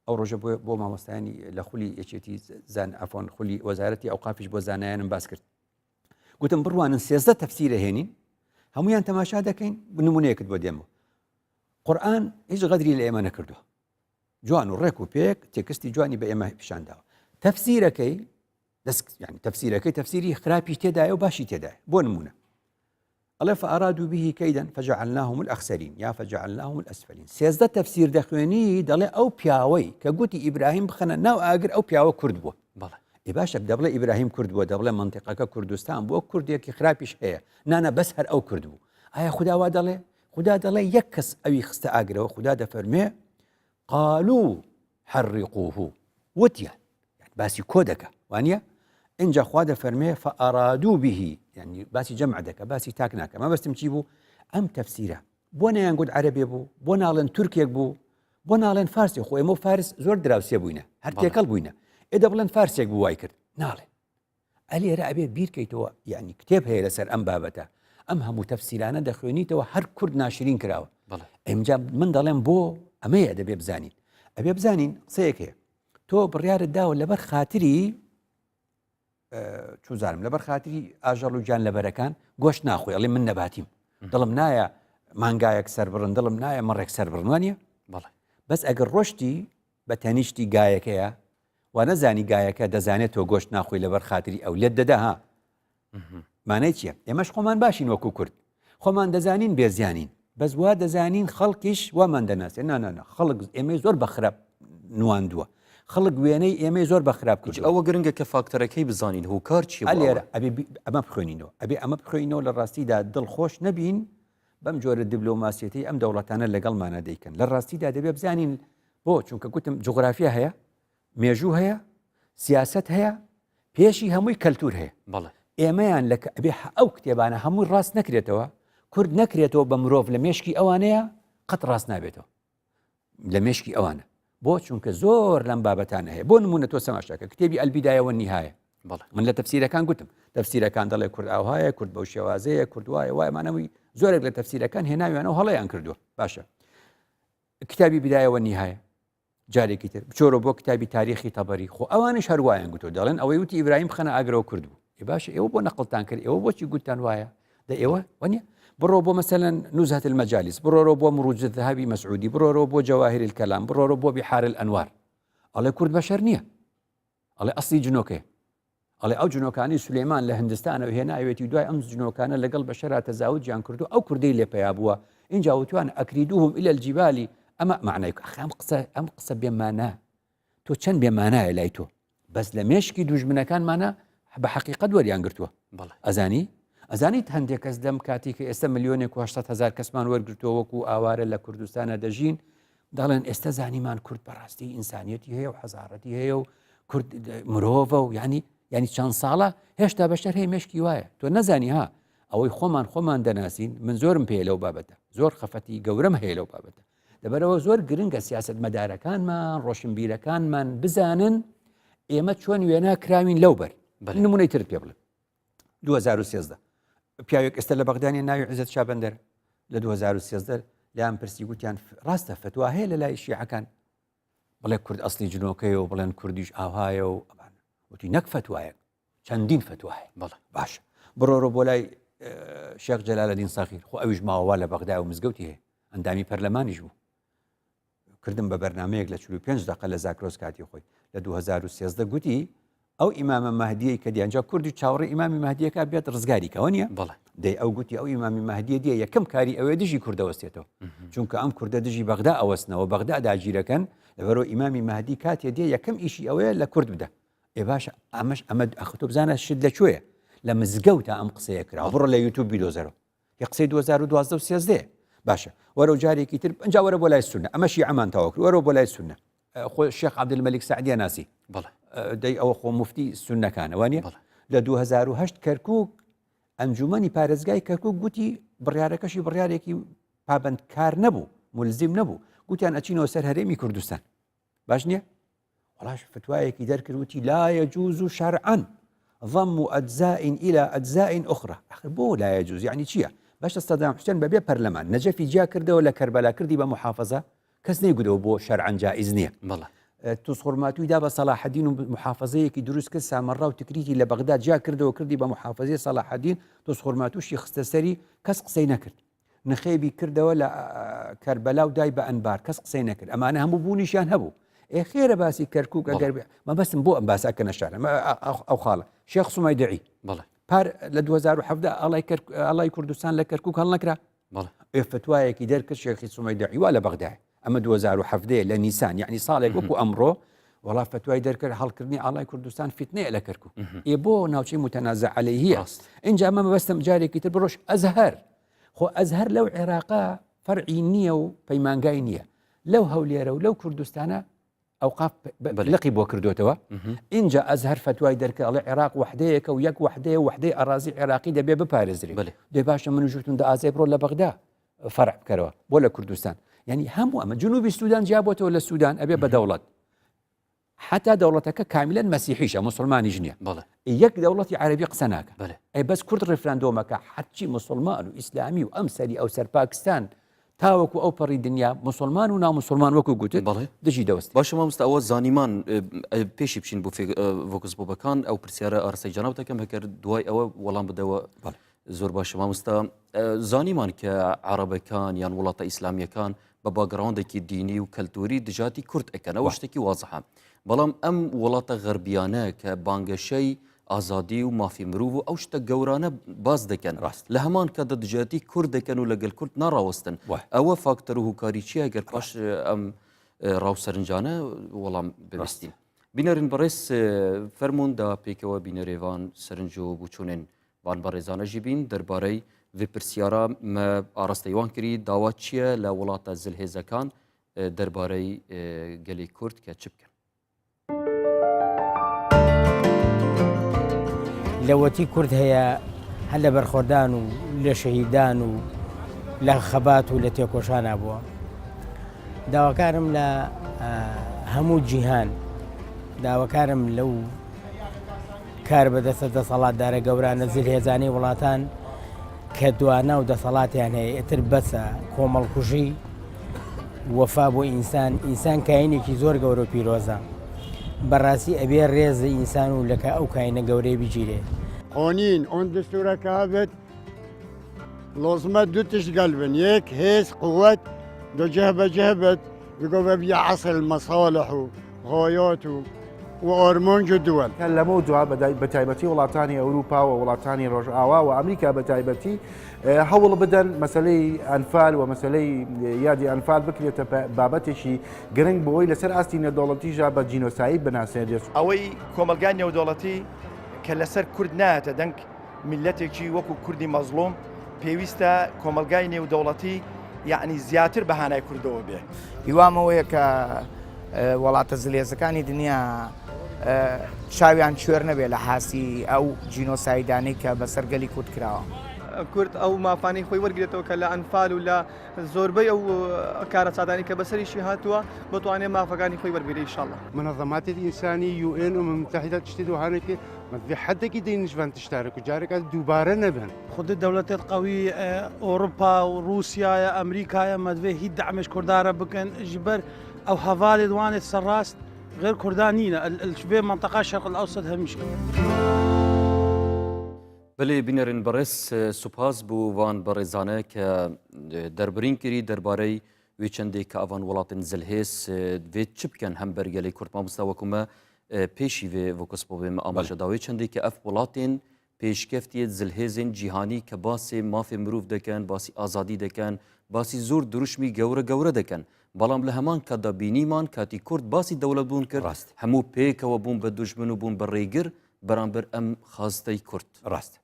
ئەو ڕۆژە بۆ بۆ مامۆستایانی لە خولی یەکێتی زان ئەفۆن خولی وەزارەتی ئەوقافیش بۆ زانایانم باس کرد گوتم بڕوانن سێزدە تەفسیرە هێنین هەمویان تەماشا دەکەین نمونەیەکت بۆ دێمەوە قورآن هیچ غەدری لە ئێمە نەکردووە جوان و ڕێک و پێک تێکستی جوانی بە ئێمە پیشانداوە تەفسیرەکەی دەست یعنی تەفسیرەکەی تەفسیری خراپی تێدایە و باشی تێدایە بۆ نمونە ئەڵێ فأرادوا به كيدا فجعلناهم الأخسرين یا فجعلناهم الأسفلين سێزدە تەفسیر دەخوێنی دەڵێ ئەو پیاوەی کە گوتی ئیبراهیم بخەنە ناو ئاگر ئەو پیاوە کورد بووە بەڵێ ئێ باشە دەبڵێ ئیبراهیم کورد بووە دەبڵێ منطقەکە کوردستان بووە کوردێکی خراپیش هەیە نانە بەس هەر ئەو کورد بوو ئایا خودا وا دەڵێ خودا دەڵێ یەک کەس ئەوی خستە ئاگرەوە خودا دەفەرمێ قالوا حرقوه وتیان باسی کۆ دەکە وانە اینجا خوا دەفەرمێ فأرادوا به یعنی باسی جەمع دەکە باسی تاک ناکە مەبەستم چی بوو ئەم تەفسیرە بۆ نەیان گوت عەرەبێ بوو بۆ ناڵێن تورکێک بوو بۆ ناڵێن فارسی خۆ ئێمە و فارس زۆر دراوسێ بووینە هەر تێکەڵ بووینە ئێ دەبڵێن فارسێک بوو وای کرد ناڵێن ئەلێرە ئەبێ بیرکەیتەوە یعنی کتێب هەیە لەسەر ئەم بابەتە ئەم هەموو تەفسیرانە دەخوێنیتەوە هەر کورد ناشرین کراوە ئەمجا من دەڵێم بۆ ئەمەیە دەبێ بزانین ئەبێ بزانین قسەیەک هەیە تۆ بڕیارت داوە لەبەر خاتری چوزانم لەبەر خاتری ئاژەڵ و گیان لەبەرەکان گۆشت ناخۆی ئەڵێ من نەباتیم دڵم نایە مانگایەک سەر بڕن دڵم نایە مەڕێک سەر بڕنوانە بەڵێ بەس ئەگەر ڕۆشتی بە تەنیشتی گایەکەیە وا نەزانی گایەکە دەزانێت تۆ گۆشت ناخۆی لەبەر خاتری ئەو لێت دەدا ها مانای چییە ئێمەش خۆمان باشین وەکو کورد خۆمان دەزانین بێزیانین بەس وا دەزانین خەڵکیش وامان دەناسێ نانانە خەڵک ئێمەی زۆر بە خراپ نواندووە خەڵک وێنەی ئێمەی زۆر بە خراپ کرد ئەوە گرنگە کە فاکتەرەکەی بزانین هۆکار چی لێرە ئەبێ ئەمە بخوێنینەوە ئەبێ ئەمە بخوێنینەوە لە ڕاستیدا دڵخۆش نەبین بەم جۆرە دیبلۆماسیەتی ئەم دەوڵەتانە لەگەڵمانە دەیکەن لە ڕاستیدا دەبێ بزانین بۆ چونکە گوتم جوگرافیا هەیە مێژوو هەیە سیاست هەیە پێشی هەمووی کەلتور هەیە بەڵێ ئێمەیان لە ئەبێ ئەو کتێبانە هەمووی ڕاست نەکرێتەوە کورد نەکرێتەوە بە مرۆڤ لە مێشکی ئەوانەیە قەت ڕاست نابێتەوە لە مێشکی ئەوانە بۆ چونکە زۆر لەم بابەتانە هەیە بۆ نمونە تۆ سەماشاکە کتێبی ئەلبیدایەوە نیهایە بەڵێ من لە تەفسیرەکان گوتم تەفسیرەکان دەڵێ کورد ئاوهایە کورد بەو شێوازەیە کورد وایە وایمانەوەی زۆرێک لە تەفسیرەکان هێناویانە و هەڵەیان کردووە باشە کتابی بدایەوە نیهایە جارێکی تر بچۆرە بۆ کتابی تاریخی تەبەری خۆ ئەوانش هەروایان گوتۆ دەڵێن ئەوەی وتی ئیبراهیم خەنە ئاگرەوە کرد بوو ئێ باشە ئێوە بۆ نەقلتان کرد ئێوە بۆچی گوتتان وایە دە ئێوە وانە بڕۆ بۆ مەسەلەن نوزهة المجالس بڕۆرەوە بۆ مروج الذهبی مەسعودی بڕۆرەوە بۆ جواهر الكلام بڕۆرەوە بۆ بحار الأنوار ئەڵێ کورد بەشەر نییە ئەڵێ ئەسلی جنۆکەیە ئەڵێ ئەو جنۆکانی سولەیمان لە هندستانەوە هێناوێتی و دوای ئەم جنۆکانە لەگەڵ بەشەرا تەزاوجیان کردو ئەو کوردەی لێ پەیا بووە اینجا وتوان ئەکریدوهم الى الجبال ئەمە معنای ئەخ ئەم قسە ئەم قسە بێمانا تۆ چەند بێمانایە لای تۆ بەس لە مێشکی دوژمنەکانمانە بە حەقیقەت وەریان گرتووە ئەزانی ئەزانیت هەندێک کەس لەم کاتی کە ئێستا ملیۆنێک و 800 هزار کەسمان وەرگرتووە وەکو ئاوارە لە کوردستانە دەژین دەڵێن ئێستا زانیمان کورد بەڕاستی ئینسانیەتی هەیە و حەزارەتی هەیە و کورد مرۆڤە و ینی ینی چەند ساڵە هێشتا بەشەر هەیە مشکی وایە تۆ نەزانی ها ئەوەی خۆمان خۆمان دەناسین من زۆرم پێ لەو بابەتە زۆر خەفەتی گەورەم هەیە لەو بابەتە لەبەرەوە زۆر گرنگە سیاست مەدارەکانمان ڕۆشنبیرەکانمان بزانن ئێمە چۆن وێنا کراوین لەو بەر نمونەی ترت پێ بڵێم 2013 پیاوێک ئێستا لە بەغدانیە ناوی عزت شابندەر لە 2013 لیان پرسی گوتیان ڕاستە فتوا هەیە لە لای شیعەکان بڵێ کورد ئەسلی جنۆکەیە و بڵێن کوردیش ئاوهایە و ئەمان وتی نەک فتوایەک چەندین فتوا هەیە بەڵێ باشە بڕۆرە بۆ لای شێخ جەلالەدین سەغیر خۆ ئەویش ماوە لە بەغدا و مزگەوتی هەیە ئەندامی پەرلەمانیش بوو کردم بە بەرنمەیەک لە 45 دقە لە زاکرۆس کاتی خۆی لە 2013 گوتی ئەو ئیمامە مەهدیەی کە دیانجا کوردی چاوەڕێ ئیمامی مەهدیەکە بێت ڕزگاری کەوە نیە بەڵێ دەی ئەو گوتی ئەو ئیمامی مەهدیە دیە یەکەم کاری ئەوێ دژی کوردەوەستێتەوە چونکە ئەم کوردە دژی بەغدا ئەوەستنەوە بەغدا داگیرەکەن لەبەرەوە ئیمامی مەهدی کاتێ دیە یەکەم ئیشی ئەوەیە لە کورد بدە ئێ باشە ئەمەش ئەمە ئەخ تۆ بزانە شت لە کوێیە لە مزگەوتە ئەم قسەیە کرا بڕۆ لە یوتوب بیدۆزەرەوە هی قسەی 2012 و 13 باشە وەرە جارێکی تر ئەنجا وەرە بۆ لای سونە ئەمە شیعەمان تەواو کرد وەرە بۆ لای سونە خۆ شێخ عەبدولمەلیک سەعدیە ناسی بەڵێ دەی ئەوە خۆ مفتی سونەکانە وانە لە 2008 کەرکک ئەنجومەنی پارێزگای کەرکک گوتی بڕیارەکەشی بڕیارێکی پابندکار نەبوو ملزیم نەبوو. گوتیان ئەچینەوە سەر هەرێمی کوردستان باش نییە؟ وەڵاش فتوایەکی دەرکرد وتی لا يجوز شرعا ضم أجزاء إلى أجزاء أخرى آخر بۆ لا يجوز یعنی چییە؟ باشە سەدام حوسێن بەبێ پەرلەمان نەجەفی جیا کردەوە لە کەربەلا کردی بە محافظە کەس نەیگوتەوە بۆ شەرعەن جائز نییە بەڵێ توزخورماتووی دا بە سەلاحەدین و محافظەیەکی دروست کرد سامەڕا و تکریتی لە بەغدا جیا کردەوە کردی بە محافظەی سەلاحەدین توزخورماتووشی خستە سەری کەس قسەی نەکرد نخێبی کردەوە لە کەربەلا و دای بە ئەنبار کەس قسەی نەکرد ئەمانە هەموو بوونیشیان هەبوو ئێ خێرە باسی کەرکک ئەگەر مەبەستم بۆ ئەم باسە کە نەشارە ئەو خاڵە شێخ سومای دعی بەڵێ پار لە 2017 ئاڵای کوردستان لە کەرکک هەڵنەکرا ئێ فتوایەکی دەرکرد شێخی سومەی دەعی وا لە بەغدایە ئەمە 2017 لە نیسان یعنی ساڵێک وەکو ئەمڕۆ وەڵا فتوای دەرکرد هەڵکردنی ئاڵای کوردستان فیتنەیە لە کەرکک ئێ بۆ ناوچەی متەنازە عەلەیهە اینجا ئەمە مەبەستم جارێکی تر بڕۆش ئەزهەر خۆ ئەزهەر لەو عێراقا فەرعی نییە و پەیمانگای نییە لەو هەولێرە و لەو کوردستانە ئەوقاف لقی بۆ کردوتەوە اینجا ئەزهەر فتوای دەرکە ئەڵێ عێراق وحدەیەکە و یەک وحدەیە وحدەی ئەڕازی عێراقی دەبێ بپارێزرێ دێ باشە من ژوتم دە ئازای بڕۆ لە بەغدا فەرع بکەرەوە بۆ لە کوردستان یعنی هەموو ئەمە جنوبی سوودان جیابۆتەوە لە سوودان ئەبێ بە دەوڵەت حتا دەوڵەتەکە کامیلەن مەسیحیشە مسلمانیش نییە یەک دەوڵەتی عەربی قسە ناکە ئەی بەس کورد ڕیفراندۆمەکە هەرچی مسلمان و ئیسلامی و ئەم سەری ئەو سەر پاکستان تاوەکو ئەو پەڕی دنیا مسلمان و نامسلمان وەکو گوتت بەڵێ. دژی دەوەستێ. باشە مامۆستا ئەوە زانیمان پێشی بچین بۆ ڤۆکس بۆبەکان ئەو پرسیارە ئارسەی جەناب دەکەم هەکەر دوای ئەوە وەڵام بدەوە بەڵێ. زۆر باشە مامۆستا زانیمان کە عەڕەبەکان یان وڵاتە ئیسلامیەکان بە باگراوندێکی دینی و کەلتوری دژاتی کورد ئەکەن ئەوە شتێکی وازحە بەڵام ئەم وڵاتە غەربیانە کە بانگەشەی ئازادی و مافی مرۆڤ و ئەو شتە گەورانە باس دەکەن ڕاست لە هەمان کاتدا دژایەتی کورد دەکەن و لەگەل کورد ناڕاوەستن وایە. ئەوە فاکتەر و هۆکاری چییە گەر پاش ئەم ڕاو سەرنجانە وەڵام ڕاست ببیستین بینەرن بەڕێز فەرمونون دا پێکەوە بینەرێوان سەرنج و بچوونێن وان بەڕێزانە ژی بین دەربارەی vê پرسیارە مە ئاراستەی وان کری داوا چییە لە وڵاتە زلهێزەکان دەربارەی گەلی کورد کە چ بکەن. لەوەتی کورد هەیە هەر لە بەرخۆدان و لە شەهیدان و لە خەبات و لە تێکۆشانە بووە داواکارم لە هەموو جیهان داواکارم لەو کار بەدەستە دەسەڵاتدارە گەورانە زلهێزانەی وڵاتان کە دوانا و دەسەڵاتیان هەیە ئیتر بەسە کۆمەڵکوژی وەفا بۆ ئینسان ئینسان کاینێکی زۆر گەورە و پیرۆزە بەڕاستی ئەبێ ڕێز لە ئینسان و لەکە ئەو کاینە گەورەی بگیرێ. قانین ئۆن دستورە کە هەبێت لازمە دو تشت گەل بن یەک هێز قوت دو جه بە جه بێت بگۆ بە بیە عەسل مەساڵح و غایات و و ئارمانج و دول. کە لەمەو دوا بە تایبەتی وڵاتانی ئەوروپا و وڵاتانی ڕۆژئاوا و ئەمریکا بە تایبەتی هەوڵ بدەن مەسەلەی ئەنفال و مەسەلەی یادی ئەنفال بکرێتە بابەتێکی گرنگ بۆی لەسەر ئاستی نێودەوڵەتیشدا بە جینۆساید بناسێنرێت. ئەوەی کۆمەڵگای نێودەوڵەتی کە لەسەر کورد نایەتە دەنگ، میللەتێکی وەکو کوردی مەزڵوم پێویستە کۆمەڵگای نێودەوڵەتی یەعنی زیاتر بە هانای کوردەوە بێ. هیوام ئەوەیە کە وڵاتە زلهێزەکانی دنیا چاویان کوێر نەبێت لە حاسی ئەو جینۆسایدانەی کە بەسەر گەلی کورد کراوە. کورد ئەو مافانەی خۆی وەرگێتەوە کە لە ئەنفال و لە زۆربەی ئەو کارەساتانی کە بەسەریشی هاتووە بتوانێت مافەکانی خۆی وەربگرێت ئینشاڵڵا. منظمات الإنساني يو إن أمم متحدة تشتي دوهانك ما في حد كي دين فان تشترك وجارك دوباره نبن. خود دەولەتێت قەوی ئۆروپا و رووسیایە ئەمریکایە مەدوێ هیچ دەعمێش کوردارە بکەن ژبەر ئەو هەڤالێت وانێت سەرڕاست غێر کوردا نینە ڤێ مەنتەقا شەرق الئەوسەت هەمیشە. بەلێ بینەرên بەڕێز سوپاس بۆ وان بەڕێزانە کە دەربرین کری دەربارەی وێ چەندێک کە ئەوان وڵاتن زلهێز vê چ بکەن هەم بەرگەلی کورد مامۆستا وەکومە پێشی vê voxpopê me amaje da wê çendê ke ev welatên pêşkeftiyê zilhêzên cîhanî ke basê mafê mirov dekin, basî azadî dekin, basî zor dirûşmî gewre gewre dekin. Balam li heman kada bînîman katî Kurd basî dewletbûn kir, Rast. hemû pêkewe bûn bi dujmin û bûn bi rêgir beramber em xastey Kurd. ڕاست.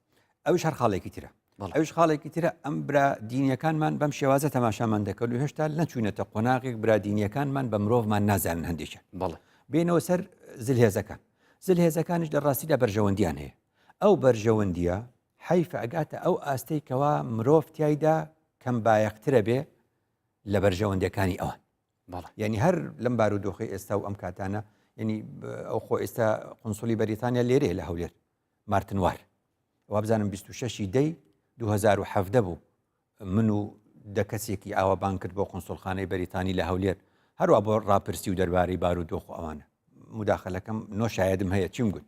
ئەویش هەر خاڵێکی ترە. بەڵێ. ئەویش خاڵێکی ترە ئەم برا دینیەکانمان بەم شێوازە تەماشامان دەکەن و هێشتا نەچوونەتە قۆناغێک برا دینیەکانمان بە مرۆڤمان نازانن هەندێکیان. بەڵێ. بێنەوە سەر زلهێزەکان. زلهێزەکانیش لە ڕاستیدا بەرژەوەندیان هەیە. ئەو بەرژەوەندیە حەیفە ئەگاتە ئەو ئاستەی کەوا مرۆڤ تیایدا کەم بایەخترە بێ لە بەرژەوەندیەکانی ئەوان. یعنی هەر لەم بارودۆخی ئێستا و ئەم کاتانە یعنی ئەو خۆ ئێستا قنسولی بەریتانیا لێرەیە لە هەولێر مارتنوار وابزانم 26 دەی 2017 بوو من و دە کەسێکی ئاوا بانگ کرد بۆ قونسوڵخانەی بەریتانی لە هەولێر هەروە بۆ ڕاپرسی و دەربارەی بارودۆخ و ئەوانە مداخلەکەم نۆ شایدم هەیە چیم گوت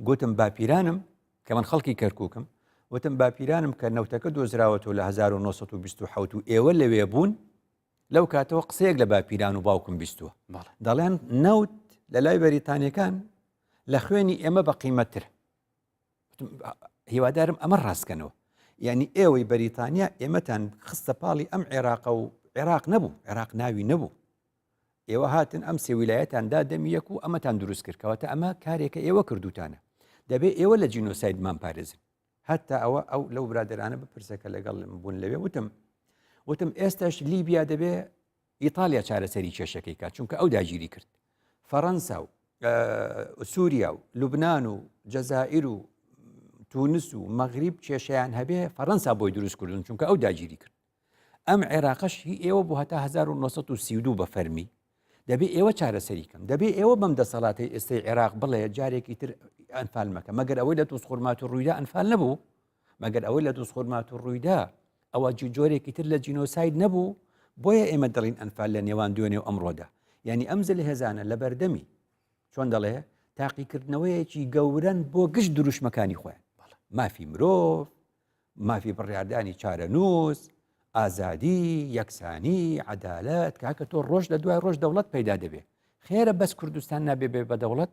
گوتم باپیرانم کە من خەڵکی کەرکووکم وتم باپیرانم کە نەوتەکە دۆزراوەتەوە لە 1927 و ئێوە لەوێ بوون لەو کاتەوە قسەیەک لە باپیران و باوکم بیستووە دەڵێن نەوت لە لای بەریتانیەکان لە خوێنی ئێمە بە قیمەتتر هیوادارم ئەمە ڕاستکەنەوە یعنی ئێوەی بەریتانیا ئێمەتان خستە پاڵی ئەم عێراقە و عێراق نەبوو عێراق ناوی نەبوو ئێوە هاتن ئەم سێ ویلایەتان دا دەمی یەک و ئەمەتان دروست کرد کەواتە ئەمە کارێکە ئێوە کردوتانە دەبێ ئێوە لە جینۆسایدمان پارێزن هەتا ئەوە ئەو لەو برادرانە بپرسە کە لەگەڵ بوون لەوێ وتم وتم ئێستاش لیبیا دەبێ ئیتالیا چارەسەری کێشەکەی کات چونکە ئەو داگیری کرد فەڕەنسا و سووریا و لوبناان و جەزائیر و تونس و مەغریب کێشیان هەبێ فەڕەنسا بۆی دروست کردون چونکە ئەو داگیری کرد ئەم عێراقەش هی ئێوە بۆ هەتا 1932 بە فەرمی دەبێ ئێوە چارەسەری کەم دەبێ ئێوە بەم دەسەڵاتی ئێستای عێراق بڵێ جارێکی تر ئەنفال مەکە مەگەر ئەوەی لە تووس خورمات و ڕوویدا ئەنفال نەبوو مەگەر ئەوەی لە دووزخورماتوو ڕوویدا ئەوە جۆرێکی تر لە جینۆساید نەبوو؟ بۆیە ئێمە دەڵین ئەنفال لە نێوان دوێنێ و ئەمڕۆدا یعنی ئەم زلهێزانە لە بەردەمی چۆن دەڵێ تاقیکردنەوەیەکی گەورەن بۆ گشت دروشمەکانی خۆیان مافی مرۆڤ مافی بڕیاردانی چارەنووس ئازادی یەکسانی عەدالەت کاکە تۆ ڕۆژ لە دوای ڕۆژ دەوڵەت پەیدا دەبێ خێرە بەس کوردستان نابێ بێ بە دەوڵەت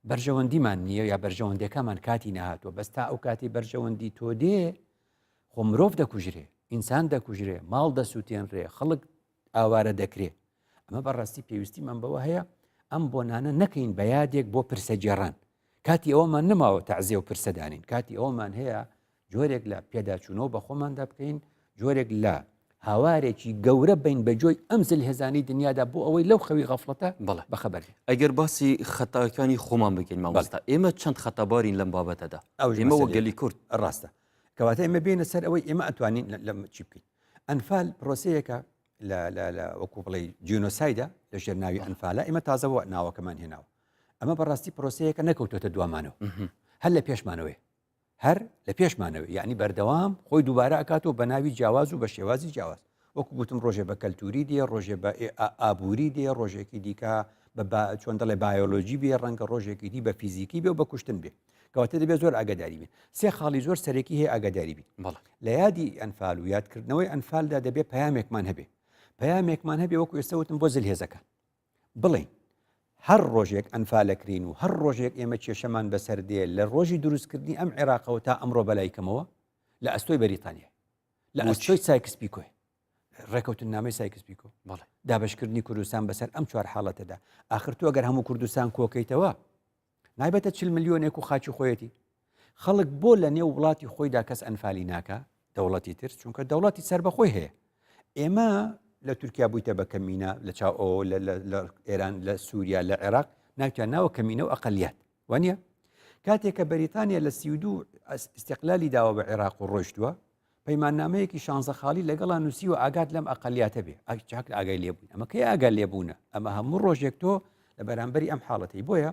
بەرژەوەندیمان نییە یا بەرژەوەندەکەمان کاتی نەهاتووە بەس تا ئەو کاتی بەرژەوەندی تۆ دێ خۆ مرۆڤ دەکوژرێ ئینسان دەکوژرێ ماڵ دەسووتێنرێ خەڵک ئاوارە دەکرێ ئەمە بەڕاستی پێویستیمان بەوە هەیە ئەم بۆنانە نەکەین بە یادێک بۆ پرسەگێڕان کاتی ئەوەمان نەماوە تەعزیە و پرسەدانین کاتی ئەوەمان هەیە جۆرێک لە پێداچوونەوە بە خۆماندا بکەین جۆرێک لە هاوارێکی گەورە بین بە جۆی ئەم زلهێزانی دنیادا بۆ ئەوەی لەو خەوی غەفڵەتە بەڵێ بەخەبەر بێ. ئەگەر باسی خەتاکانی خۆمان بکەین مامۆستا ئێمە چەند خەتابارین لەم بابەتەدا ئەو ئێمە وەک گەلی کورد ڕاستە کەواتە ئێمە بێنە سەر ئەوەی ئێمە ئەتوانین لە چی بکەین ئەنفال پرۆسەیەکە لە لە لە وەکو بڵێ جینۆسایدە لە ژێر ناوی ئەنفالە ئێمە تازەوە ناوەکەمان هێناوە ئەمە بەڕاستی پرۆسەیەکە نەکەوتۆتە دوامانەوە هەر لە پێشمانەوەی هەر لە پێشمانەوە یعنی بەردەوام خۆی دووبارە ئەکاتەوە بە ناوی جیاواز و بە شێوازی جیاواز وەکو گوتم ڕۆژێ بە کەلتوری دێ ڕۆژێ بە ئابووری دێ ڕۆژێکی دیکە بە چۆن دەڵێ بایۆلۆجی بێ ڕەنگە ڕۆژێکی دی بە فیزیکی بێ و بە کوشتن بێ کەواتە دەبێت زۆر ئاگاداری بین سێ خاڵی زۆر سەرەکی هەیە ئاگاداری بین بەڵێ لە یادی ئەنفال و یادکردنەوەی ئەنفالدا دەبێت پەیامێکمان هەبێ پەیامێکمان هەبێ وەکو ئێستا وتم بۆ زلهێزەکان بڵێین هەر ڕۆژێک ئەنفالەکرین و هەر ڕۆژێک ئێمە کێشەمان بەسەر دێ لە ڕۆژی دروستکردنی ئەم عێراقەوە تا ئەمڕۆ بەلای کەمەوە لە ئەستۆی بەریتانیا لە ئەستۆی سایکس پیکۆی ڕێکەوتنامەی سایکس پیکۆ بەڵێ دابشکردنی کوردستان بەسەر ئەم چوار حاڵەتەدا ئاخر تۆ ئەگەر هەموو کوردستان کۆکەیتەوە نایبەتە چل ملیۆنێک و خاکی خۆیەتی خەڵک بۆ لە نێو وڵاتی خۆیدا کەس ئەنفالی ناکا دەوڵەتی تر چونکە دەوڵەتی سەربەخۆی هەیە ئێمە لە تورکیا بوویتە بە کەمینە لە چاو لە ئێران لە سووریا لە عێراق ناوتیان ناوە کەمینە و ئەقلیات وانە کاتێک کە بەریتانیا لە 32 ئیستیقلالی داوە بە عێراق و ڕۆشتووە پەیماننامەیەکی شانزە خاڵی لەگەڵا نووسیوە ئاگات لەم ئەقلیاتە بێ ئەک چاک ئاگای لێبوون ئەمە کەی ئاگا لێبوونە ئەمە هەموو ڕۆژێک تۆ لە بەرامبەری ئەم حاڵەتی بۆیە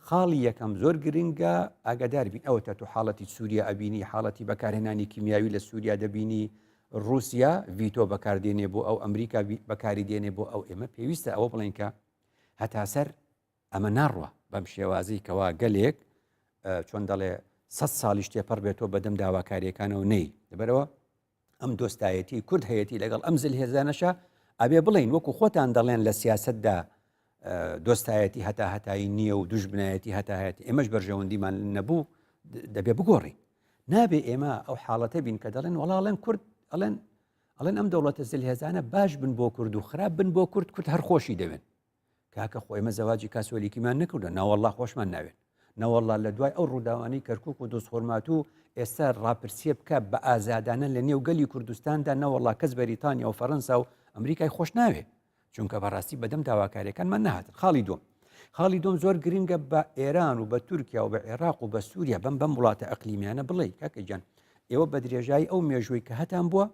خاڵی یەکەم زۆر گرنگە ئاگادار بین ئەوە تا تۆ حاڵەتی سووریا ئەبینی حاڵەتی بەکارهێنانی کیمیاوی لە سووریا دەبینی رووسیا ڤیتۆ بەکاردێنێ بۆ ئەو ئەمریکا بەکاری دێنێ بۆ ئەو ئێمە پێویستە ئەوە بڵێن کە هەتا سەر ئەمە ناڕوا بەم شێوازی کەوا گەلێک چۆن دەڵێ سە ساڵیش تێپەڕ بێتەوە بەدەم داواکاریەکانەوە نەی لەبەرەوە ئەم دۆستایەتی کورد هەیەی لەگەڵ ئەم زلهێزانەشە ئەبێ بڵین وەکو خۆتان دەڵێن لە سیاستدا دۆستایەتی هەتا هەتایی نییە و دوژمنایەتی هەتاهەتی ئێمەش بەرژەوەندیمان نەبوو دەبێ بگۆڕین نابێ ئێمە ئەو حاڵەتە بین کە دەڵێن وەڵاڵێن کورد ئەڵێن ئەڵێن ئەم دەوڵەتە زلهێزانە باش بن بۆ کورد و خراپ بن بۆ کورد کورد هەر خۆشی دەوێن کاکە خۆ ئێمە زەواجی کاسۆلیکیمان نەکردوە ناوەڵڵا خۆشمان ناوێن نەوەڵڵا لە دوای ئەو ڕووداوانەی کەرکک و دوزخورماتوو ئێستا ڕاپرسیە بکە بە ئازادانە لە نێو گەلی کوردستاندا نەوەڵڵا کەس بەریتانیا و فەرەنسا و ئەمریکای خۆش ناوێ چونکە بەڕاستی بەدەم داواکاریەکانمان نەهاتن خاڵی دوم خاڵی دوم زۆر گرنگە بە ئێران و بە تورکیا و بە عێراق و بە سووریا بەم بەم وڵاتە ئەقلیمیانە بڵێ کاکە گیان ئێوە بە درێژایی ئەو مێژووی کە هەتان بووە.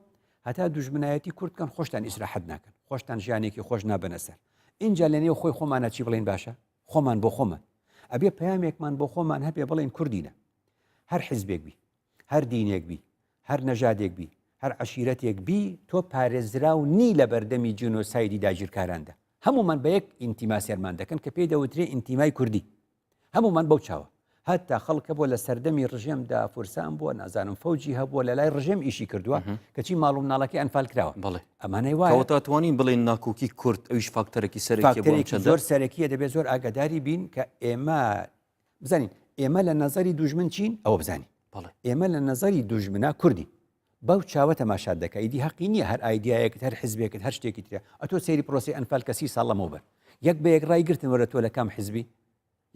هەتا دوژمنایەتی کورد کەن خۆشتان ئیسراحەت ناکەن خۆشتان ژیانێکی خۆش نابەنە سەر ئینجا لە نێو خۆی خۆمانە چی بڵێن باشە خۆمان بۆ خۆمان ئەبێ پەیامێکمان بۆ خۆمان هەبێ بڵێن کوردینە هەر حیزبێک بی هەر دینێک بی هەر نەژادێک بی هەر عەشیرەتێک بی تۆ پارێزراو نی لە بەردەمی جینۆسایدی داگیرکاراندا هەمومان بە یەک ئینتیما سێرمان دەکەن کە پێی دەوترێ ئینتیمای کوردی هەمومان بەو چاوە هەتا خەڵکە بۆ لە سەردەمی ڕژێمدا فورسان بووە نازانم فەوجی هەبووە لە لای ڕژێم ئیشی کردووە کەچی ماڵ و مناڵەکەی ئەنفال کراوە بەڵێ ئەمانەی وایە کەواتە توانین بڵێن ناکۆکی کورد ئەویش فاکتەرێکی سەرەکیە بۆ ئەم فاکتەرێکی چەندە؟ زۆر سەرەکیە دەبێت زۆر ئاگاداری بین کە ئێمە بزانین ئێمە لە نەزەری دوژمن چین ئەوە بزانین بەڵێ. ئێمە لە نەزەری دوژمنا کوردین بەو چاوە تەماشات دەکا ئیدی هەقی نییە هەر ئایدیایەکت هەر حزبێکت هەر شتێکی ترە ئەتۆ سەیری پرۆسی ئەنفال کە سی ساڵ لەمەوبەر یەک بە یەک ڕایگرتن وەرە تۆ لە کام حزبی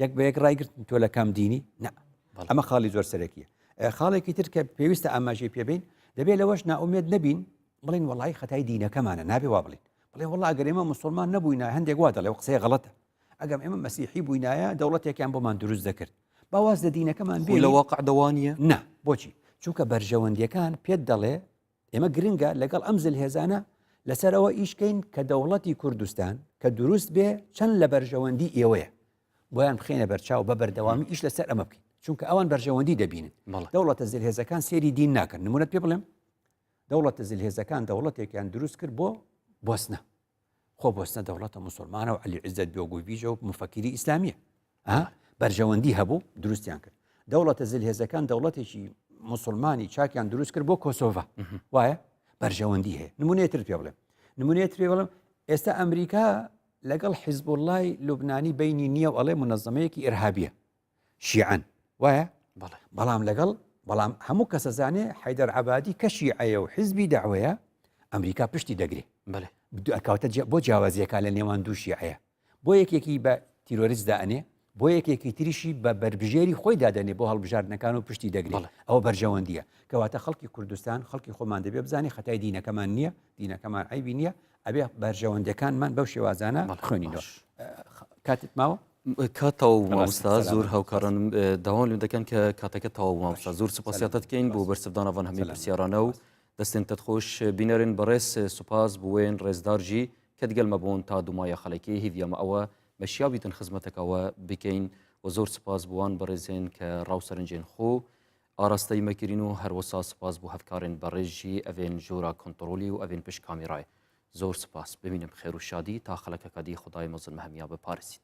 یەک بە یەک ڕایگرتن تۆ لە کام دینی نا ئەمە خاڵی زۆر سەرەکیە خاڵێکی تر کە پێویستە ئاماژەی پێبین دەبێت لەوەش نائومێد نەبین بڵین وەڵی خەتای دینەکەمانە نابێ وا بڵین بڵێ وڵا ئەگەر ئێمە مسلمان نەبووینە هەندێک وا دەڵێ و قسەی غەڵەتە ئەگەم ئێمە مەسیحی بووینایە دەوڵەتێکیان بۆمان دروست دەکرد با واز لە دینەکەمان بێ لە واقع دەوانە نا بۆچی چونکە بەرژەوەندیەکان پێت دەڵێ ئێمە گرنگە لەگەڵ ئەم زلهێزانە لەسەرەوە ئیشکەین کە دەوڵەتی کوردستان کە دروست بێ چەند لە بەرژەوەندی ئێوەیە بۆیان بخێنە بەرچاو بە بەردەوامی ئیش لەسەر ئەمە بکەین چونکە ئەوان بەرژەوەندی دەبینن دەوڵەتە زلهێزەکان سێری دین ناکەن نمونەت پێ بڵێم دەوڵەتە زلهێزەکان دەوڵەتێکیان دروست کرد بۆ بۆسنە خۆ بۆسنە دەوڵەتە موسڵمانە و عەلی عیزەت بێگۆڤیچە و موفەکیری ئیسلامیە بەرژەوەندی هەبوو دروستیان کرد دەوڵەتە زلهێزەکان دەوڵەتێکی مسلمانی چاکیان دروست کرد بۆ کۆسۆڤا وایە بەرژەوەندی هەیە نمونەیە تر پێ بڵێم نمونەیە تر پێ بڵێم ئێستا ئەمریکا لەگەڵ حیزبوڵای لوبنانی بینی نییە و ئەڵێ منەزەمەیەکی ئرهابیە شیعەن وایە بەڵام لەگەڵ بەڵام هەموو کەسە زانێ حیدەر عبادی کە شیعەیە و حزبی داوەیە ئەمریکا پشتی دەگرێ کەواتە بۆ جیاوازیەکە لە نێوان دوو شیعەیە بۆ یەکێکی بە تیرۆریست دائەنێ بۆ یەکێکی تریشی بە بەربژێری خۆی دادەنێ بۆ هەڵبژاردنەکان و پشتی دەگرێت ئەوە بەرژەوەندیە کەواتە خەڵکی کوردستان خەڵکی خۆمان دەبێ بزانانی خەتای دینەکەمان نییە دینەکەمان عیبی نییە ئەبێ بەرژەوەندەکانمان بەو شێوازانە بخوێنینەوە کاتت ماوە؟ کات تەواو بوو مامۆستا زۆر هاوکاران داوام لێم دەکەن کە کاتەکە تەواو بوو مامۆستا زۆر سوپاسیاتە دەکەین بۆ بەرسڤدانە ڤان هەمی پرسیارانە و دەستێن تەت خۆش بینەرên بەڕێز سوپاس بوێن ڕێزدار ژی کە دگەل مەبوون تا دومایە خەڵکی هیڤیامە ئەوە مەشیاویتن خزمەتەکەوە بکەین و زۆر سوپاس بووان بەڕێزێن کە ڕاو سەرنجێن خۆ ئاراستەی مەکرین و هەروەسا سوپاس بۆ هەڤکارێن بەڕێز ژی ئەڤێن ژۆرا کۆنتڕۆلی و ئەڤێن پشت کامیرای زۆر سوپاس بمینم خێر و شادی تا خەڵەکەکە دی خودای مەزن مە هەمیا بپارێزیت.